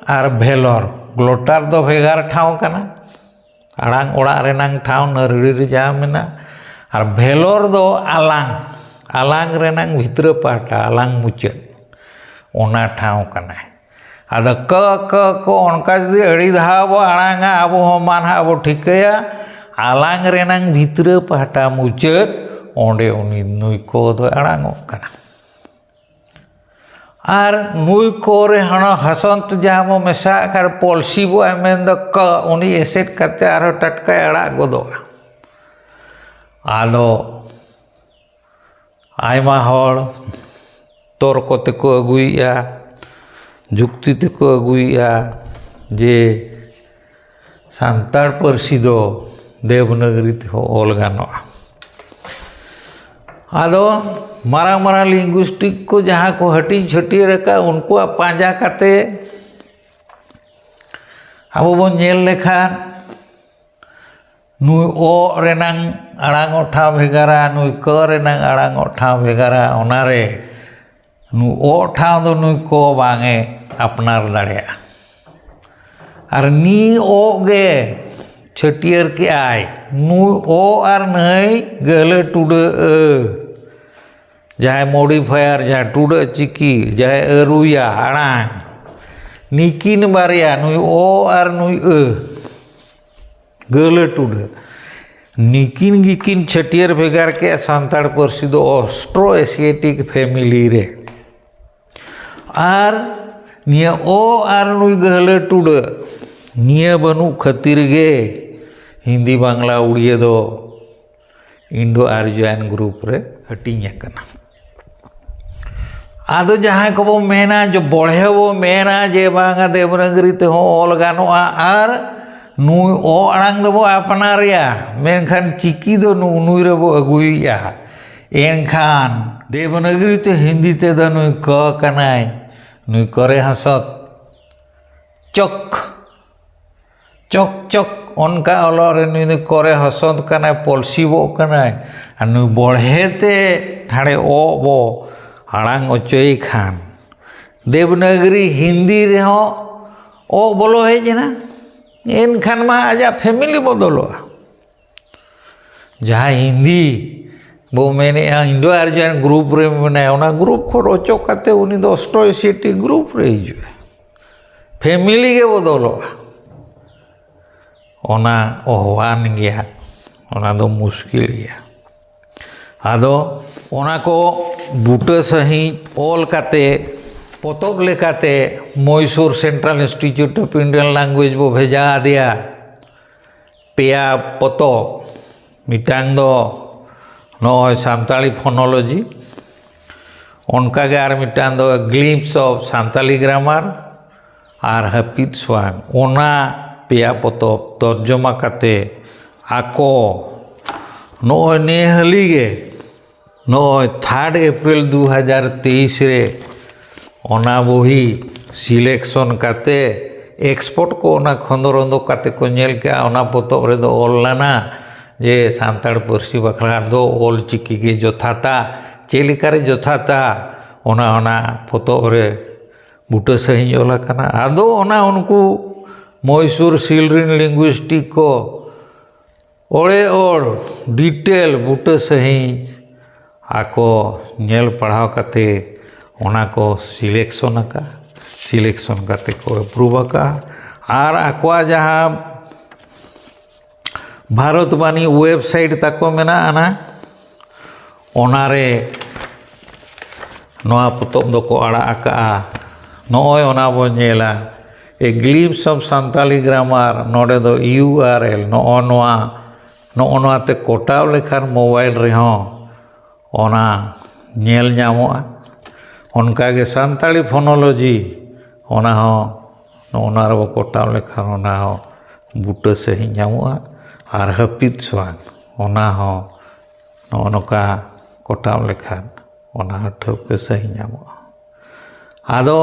ᱟᱨ ᱵᱷᱮᱞᱚᱨ, ᱜᱞᱚᱴᱟᱞ ᱫᱚ ᱵᱷᱮᱜᱟᱨ ᱴᱷᱟᱶ ᱠᱟᱱᱟ, ᱟᱲᱟᱝ ᱚᱲᱟᱜ ᱨᱮᱱᱟᱝ ᱴᱷᱟᱶ ᱱᱟᱹᱨᱲᱤ ᱨᱮ ᱡᱟᱦᱟᱸ ᱢᱮᱱᱟᱜᱼᱟ, ᱟᱨ ᱵᱷᱮᱞᱚᱨ ᱫᱚ ᱟᱞᱟᱝ, ᱟᱞᱟᱝ ᱨᱮᱱᱟᱝ ᱵᱷᱤᱛᱨᱟᱹ ᱯᱟᱦᱴᱟ, ᱟᱞᱟᱝ ᱢᱩᱪᱟᱹᱫ, ᱚᱱᱟ ᱴᱷᱟᱶ ᱠᱟᱱᱟᱭ᱾ ᱟᱫᱚ ᱠᱚ, ᱠᱚ, ᱠᱚ ᱚᱱᱠᱟ ᱡᱩᱫᱤ ᱟᱹᱰᱤ ᱫᱷᱟᱣ ᱵᱚ ᱟᱲᱟᱝᱟ, ᱟᱵᱚ ᱦᱚᱸ ᱢᱟ ᱱᱟᱦᱟᱜ ᱵᱚ ᱴᱷᱤᱠᱟᱹᱭᱟ, ᱟᱞᱟᱝ ᱨᱮᱱᱟᱝ ᱵᱷᱤᱛᱨᱟᱹ ᱯᱟᱦᱴᱟ ᱢᱩᱪᱟᱹᱫ, ᱚᱸᱰᱮ ᱩᱱᱤ ᱱᱩᱭ ᱠᱚ ᱫᱚᱭ ᱟᱲᱟᱝᱚᱜ ᱠᱟᱱᱟ᱾ ᱟᱨ ᱱᱩᱭ ᱠᱚ ᱨᱮ ᱦᱟᱱᱟ ᱦᱟᱥᱚᱱᱛ ᱡᱟᱦᱟᱸ ᱵᱚ ᱢᱮᱥᱟᱜ ᱠᱷᱟᱱ ᱯᱚᱞᱥᱤᱵᱚᱜᱼᱟ, ᱢᱮᱱᱫᱚ ᱠᱚ, ᱩᱱᱤ ᱮᱥᱮᱫ ᱠᱟᱛᱮ ᱟᱨᱦᱚᱸ ᱴᱟᱴᱠᱟᱭ ᱟᱲᱟᱜ ᱜᱚᱫᱚᱜᱼᱟ᱾ ᱟᱫᱚ ᱟᱭᱢᱟ ᱦᱚᱲ ᱛᱚᱨᱠᱚ ᱛᱮᱠᱚ ᱟᱹᱜᱩᱭᱮᱫᱼᱟ, ᱡᱩᱠᱛᱤ ᱛᱮᱠᱚ ᱟᱹᱜᱩᱭᱮᱫᱼᱟ ᱡᱮ ᱥᱟᱱᱛᱟᱲ ᱯᱟᱹᱨᱥᱤ ᱫᱚ ᱫᱮᱵᱽᱱᱟᱜᱽᱨᱤ ᱛᱮᱦᱚᱸ ᱚᱞ ᱜᱟᱱᱚᱜᱼᱟ᱾ ᱟᱫᱚ ᱢᱟᱨᱟᱝ ᱢᱟᱨᱟᱝ linguistic ᱠᱚ ᱡᱟᱦᱟᱸ ᱠᱚ ᱦᱟᱹᱴᱤᱧ ᱪᱷᱟᱹᱴᱭᱟᱹᱨ ᱟᱠᱟᱫ, ᱩᱱᱠᱩᱣᱟᱜ ᱯᱟᱸᱡᱟ ᱠᱟᱛᱮ ᱟᱵᱚ ᱵᱚᱱ ᱧᱮᱞ ᱞᱮᱠᱷᱟᱱ, ᱱᱩᱭ ᱚᱜ ᱨᱮᱱᱟᱝ ᱟᱲᱟᱝ ᱚᱜ ᱴᱷᱟᱶ ᱵᱷᱮᱜᱟᱨᱟ, ᱱᱩᱭ ᱠᱚ ᱨᱮᱱᱟᱝ ᱟᱲᱟᱝ ᱚᱜ ᱴᱷᱟᱶ ᱵᱷᱮᱜᱟᱨᱟ, ᱚᱱᱟᱨᱮ ᱱᱩᱭ ᱚᱜ ᱴᱷᱟᱶ ᱫᱚ ᱱᱩᱭ ᱠᱚ ᱵᱟᱝ ᱮ ᱟᱯᱱᱟᱨ ᱫᱟᱲᱮᱭᱟᱜᱼᱟ᱾ ᱟᱨ ᱱᱤ ᱚᱜ ᱜᱮ ᱪᱷᱟᱹᱴᱭᱟᱹᱨ ᱠᱮᱜᱼᱟᱭ, ᱱᱩᱭ ᱚᱜ ᱟᱨ ᱱᱟᱹᱭ ᱜᱟᱹᱦᱞᱟᱹ ᱴᱩᱰᱟᱹᱜ ᱟᱹ, ᱡᱟᱦᱟᱸᱭ modifier, ᱡᱟᱦᱟᱸᱭ ᱴᱩᱰᱟᱹᱜ ᱪᱤᱠᱤ, ᱡᱟᱦᱟᱸᱭ ᱟᱹᱨᱩᱭᱟ ᱟᱲᱟᱝ, ᱱᱤᱠᱤᱱ ᱵᱟᱨᱭᱟ, ᱱᱩᱭ ᱚ ᱟᱨ ᱱᱩᱭ ᱟᱹ, ᱜᱟᱹᱦᱞᱟᱹ ᱴᱩᱰᱟᱹᱜ, ᱱᱤᱠᱤᱱ ᱜᱮᱠᱤᱱ ᱪᱷᱟᱹᱴᱭᱟᱹᱨ ᱵᱷᱮᱜᱟᱨ ᱠᱮᱜᱼᱟ ᱥᱟᱱᱛᱟᱲ ᱯᱟᱹᱨᱥᱤ ᱫᱚ Austro-Asiatic family ᱨᱮ᱾ ᱟᱨ ᱱᱤᱭᱟᱹ ᱚ ᱟᱨ ᱱᱩᱭ ᱜᱟᱹᱦᱞᱟᱹ ᱴᱩᱰᱟᱹᱜ, ᱱᱤᱭᱟᱹ ᱵᱟᱹᱱᱩᱜ ᱠᱷᱟᱹᱛᱤᱨ ᱜᱮ ᱦᱤᱱᱫᱤ, ᱵᱟᱝᱞᱟ, ᱩᱲᱤᱭᱟᱹ ᱫᱚ Indo-Aryan group ᱨᱮ ᱦᱟᱹᱴᱤᱧ ᱟᱠᱟᱱᱟ᱾ ᱟᱫᱚ ᱡᱟᱦᱟᱸᱭ ᱠᱚᱵᱚ ᱢᱮᱱᱟ, ᱡᱮ ᱵᱚᱲᱦᱮ ᱵᱚ ᱢᱮᱱᱟ ᱡᱮ ᱵᱟᱝᱟ ᱫᱮᱵᱽᱱᱟᱜᱽᱨᱤ ᱛᱮᱦᱚᱸ ᱚᱞ ᱜᱟᱱᱚᱜᱼᱟ ᱟᱨ ᱱᱩᱭ ᱚ ᱟᱲᱟᱝ ᱫᱚᱵᱚ ᱟᱯᱱᱟᱨᱮᱭᱟ, ᱢᱮᱱᱠᱷᱟᱱ ᱪᱤᱠᱤ ᱫᱚ ᱱᱩ-, ᱱᱩᱭ ᱨᱮᱵᱚ ᱟᱹᱜᱩᱭᱮᱫᱼᱟ᱾ ᱮᱱᱠᱷᱟᱱ ᱫᱮᱵᱽᱱᱟᱜᱽᱨᱤ ᱛᱮ ᱦᱤᱱᱫᱤ ᱛᱮᱫᱚ ᱱᱩᱭ ᱠᱚ ᱠᱟᱱᱟᱭ, ᱱᱩᱭ ᱠᱚᱨᱮ ᱦᱚᱸᱥᱚᱛ ᱪᱚᱠ, ᱪᱚᱠ ᱪᱚᱠ, ᱚᱱᱠᱟ ᱚᱞᱚᱜ ᱨᱮ ᱱᱩᱭ ᱫᱚ ᱠᱚᱨᱮ ᱦᱚᱸᱥᱚᱛ ᱠᱟᱱᱟᱭ, ᱯᱚᱞᱥᱤᱵᱚᱜ ᱠᱟᱱᱟᱭ᱾ ᱟᱨ ᱱᱩᱭ ᱵᱚᱲᱦᱮ ᱛᱮ ᱦᱟᱸᱰᱮ ᱚ ᱵᱚ ᱟᱲᱟᱝ ᱚᱪᱚᱭᱮ ᱠᱷᱟᱱ, ᱫᱮᱵᱽᱱᱟᱜᱽᱨᱤ ᱦᱤᱱᱫᱤ ᱨᱮᱦᱚᱸ ᱚ ᱵᱚᱞᱚ ᱦᱮᱡ ᱮᱱᱟ, ᱮᱱᱠᱷᱟᱱ ᱢᱟ ᱟᱡᱟᱜ ᱯᱷᱮᱢᱤᱞᱤ ᱵᱚᱫᱚᱞᱚᱜᱼᱟ᱾ ᱡᱟᱦᱟᱸ ᱦᱤᱱᱫᱤ ᱵᱚ ᱢᱮᱱᱮᱫᱼᱟ, Indo-Aryan group ᱨᱮ ᱢᱮᱱᱟᱭᱟ, ᱚᱱᱟ group ᱠᱷᱚᱱ ᱚᱪᱚᱜ ᱠᱟᱛᱮ ᱩᱱᱤ ᱫᱚ Austro-Asiatic group ᱨᱮ ᱦᱤᱡᱩᱜᱼᱟ, ᱯᱷᱮᱢᱤᱞᱤ ᱜᱮ ᱵᱚᱫᱚᱞᱚᱜᱼᱟ᱾ ᱚᱱᱟ ᱚᱦᱣᱟᱱ ᱜᱮᱭᱟ, ᱚᱱᱟ ᱫᱚ ᱢᱩᱥᱠᱤᱞ ᱜᱮᱭᱟ᱾ ᱟᱫᱚ ᱚᱱᱟ ᱠᱚ ᱵᱩᱴᱟᱹ ᱥᱟᱺᱦᱤᱡ ᱚᱞ ᱠᱟᱛᱮ ᱯᱚᱛᱚᱵ ᱞᱮᱠᱟᱛᱮ Mysore Central Institute of Indian Language ᱵᱚ ᱵᱷᱮᱡᱟ ᱟᱫᱮᱭᱟ᱾ ᱯᱮᱭᱟ ᱯᱚᱛᱚᱵ, ᱢᱤᱫᱴᱟᱝ ᱫᱚ ᱱᱚᱜᱼᱚᱭ ᱥᱟᱱᱛᱟᱲᱤ phonology, ᱚᱱᱠᱟᱜᱮ ᱟᱨ ᱢᱤᱫᱴᱟᱝ ᱫᱚ Glimpse of Santali Grammar ᱟᱨ ᱦᱟᱹᱯᱤᱫ ᱥᱚᱣᱟᱝ᱾ ᱚᱱᱟ ᱯᱮᱭᱟ ᱯᱚᱛᱚᱵ ᱛᱚᱨᱡᱚᱢᱟ ᱠᱟᱛᱮ ᱟᱠᱚ ᱱᱚᱜᱼᱚᱭ ᱱᱮ ᱦᱟᱹᱞᱤ ᱜᱮ, ᱱᱚᱜᱼᱚᱭ third April ᱫᱩ ᱦᱟᱡᱟᱨ ᱛᱮᱭᱤᱥ ᱨᱮ ᱚᱱᱟ ᱵᱚᱦᱤ selection ᱠᱟᱛᱮ expert ᱠᱚ ᱚᱱᱟ ᱠᱷᱚᱸᱫᱽᱨᱚᱸᱫᱽ ᱠᱟᱛᱮ ᱠᱚ ᱧᱮᱞ ᱠᱮᱜᱼᱟ, ᱚᱱᱟ ᱯᱚᱛᱚᱵ ᱨᱮᱫᱚ ᱚᱞ ᱞᱮᱱᱟ ᱡᱮ ᱥᱟᱱᱛᱟᱲ ᱯᱟᱹᱨᱥᱤ ᱵᱟᱠᱷᱨᱟ ᱫᱚ ᱚᱞ ᱪᱤᱠᱤ ᱜᱮ ᱡᱚᱛᱷᱟᱛᱟ᱾ ᱪᱮᱫ ᱞᱮᱠᱟᱨᱮ ᱡᱚᱛᱷᱟᱛᱟ, ᱚᱱᱟ, ᱚᱱᱟ ᱯᱚᱛᱚᱵ ᱨᱮ ᱵᱩᱴᱟᱹ ᱥᱟᱺᱦᱤᱡ ᱚᱞ ᱟᱠᱟᱱᱟ᱾ ᱟᱫᱚ ᱚᱱᱟ ᱩᱱᱠᱩ ᱢᱚᱭᱥᱩᱨ ᱥᱤᱞ ᱨᱤᱱ linguistic ᱠᱚ ᱚᱲᱮ ᱚᱲ detail ᱵᱩᱴᱟᱹ ᱥᱟᱺᱦᱤᱡ ᱟᱠᱚ ᱧᱮᱞ ᱯᱟᱲᱦᱟᱣ ᱠᱟᱛᱮ ᱚᱱᱟ ᱠᱚ selection ᱟᱠᱟᱫᱼᱟ, selection ᱠᱟᱛᱮ ᱠᱚ approve ᱟᱠᱟᱫᱼᱟ᱾ ᱟᱨ ᱟᱠᱚᱣᱟᱜ ᱡᱟᱦᱟᱸ ᱵᱷᱟᱨᱚᱛ ᱵᱟᱱᱤ website ᱛᱟᱠᱚ ᱢᱮᱱᱟᱜᱼᱟ, ᱚᱱᱟᱨᱮ ᱱᱚᱣᱟ ᱯᱚᱛᱚᱵ ᱫᱚᱠᱚ ᱟᱲᱟᱜ ᱟᱠᱟᱫᱼᱟ᱾ ᱱᱚᱜᱼᱚᱭ ᱚᱱᱟ ᱵᱚᱱ ᱧᱮᱞᱟ, A Glimpse of Santali Grammar, ᱱᱚᱰᱮ ᱫᱚ U R L, ᱱᱚᱜᱼᱚ ᱱᱚᱣᱟ, ᱱᱚᱜᱼᱚ ᱱᱚᱣᱟ ᱛᱮ ᱠᱚᱴᱟᱣ ᱞᱮᱠᱷᱟᱱ ᱢᱳᱵᱟᱭᱤᱞ ᱨᱮᱦᱚᱸ ᱚᱱᱟ ᱧᱮᱞ ᱧᱟᱢᱚᱜᱼᱟ᱾ ᱚᱱᱠᱟᱜᱮ ᱥᱟᱱᱛᱟᱲᱤ phonology, ᱚᱱᱟ ᱦᱚᱸ ᱱᱚᱜᱼᱚ ᱱᱚᱣᱟ ᱨᱮᱵᱚ ᱠᱚᱴᱟᱣ ᱞᱮᱠᱷᱟᱱ ᱚᱱᱟ ᱦᱚᱸ ᱵᱩᱴᱟᱹ ᱥᱟᱺᱦᱤᱡ ᱧᱟᱢᱚᱜᱼᱟ᱾ ᱟᱨ ᱦᱟᱹᱯᱤᱫ ᱥᱚᱣᱟᱝ, ᱚᱱᱟ ᱦᱚᱸ ᱱᱚᱜᱼᱚ ᱱᱚᱝᱠᱟ ᱠᱚᱴᱟᱣ ᱞᱮᱠᱷᱟᱱ ᱚᱱᱟ ᱦᱚᱸ ᱴᱷᱟᱹᱣᱠᱟᱹ ᱥᱟᱺᱦᱤᱡ ᱧᱟᱢᱚᱜᱼᱟ᱾ ᱟᱫᱚ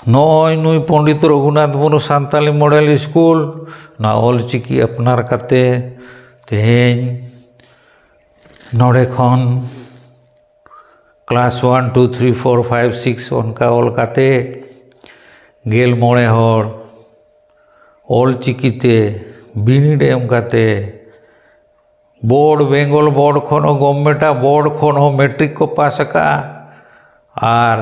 ᱱᱚᱜᱼᱚᱭ ᱱᱩᱭ ᱯᱚᱱᱰᱤᱛ ᱨᱚᱜᱷᱩᱱᱟᱛᱷ ᱢᱩᱨᱢᱩ ᱥᱟᱱᱛᱟᱞᱤ ᱢᱚᱰᱮᱞ ᱥᱠᱩᱞ, ᱱᱚᱣᱟ ᱚᱞ ᱪᱤᱠᱤ ᱟᱯᱱᱟᱨ ᱠᱟᱛᱮ ᱛᱮᱦᱮᱧ ᱱᱚᱰᱮ ᱠᱷᱚᱱ class one, two, three, four, five, six ᱚᱱᱠᱟ ᱚᱞ ᱠᱟᱛᱮ ᱜᱮᱞ ᱢᱚᱬᱮ ᱦᱚᱲ ᱚᱞ ᱪᱤᱠᱤ ᱛᱮ ᱵᱤᱱᱤᱰ ᱮᱢ ᱠᱟᱛᱮ ᱵᱳᱨᱰ, ᱵᱮᱝᱜᱚᱞ ᱵᱳᱨᱰ ᱠᱷᱚᱱ ᱦᱚᱸ, ᱜᱚᱵᱷᱢᱮᱱᱴᱟᱜ ᱵᱳᱨᱰ ᱠᱷᱚᱱ ᱦᱚᱸ ᱢᱮᱴᱨᱤᱠ ᱠᱚ ᱯᱟᱥ ᱟᱠᱟᱫᱼᱟ ᱟᱨ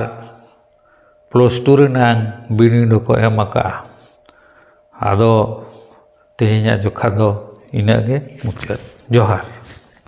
ᱯᱞᱟᱥ ᱴᱩ ᱨᱮᱱᱟᱝ ᱵᱤᱱᱤᱰ ᱦᱚᱸᱠᱚ ᱮᱢ ᱟᱠᱟᱫᱼᱟ᱾ ᱟᱫᱚ ᱛᱮᱦᱮᱧᱟᱜ ᱡᱚᱠᱷᱟ ᱫᱚ ᱤᱱᱟᱹᱜ ᱜᱮ ᱢᱩᱪᱟᱹᱫ᱾ ᱡᱚᱦᱟᱨ᱾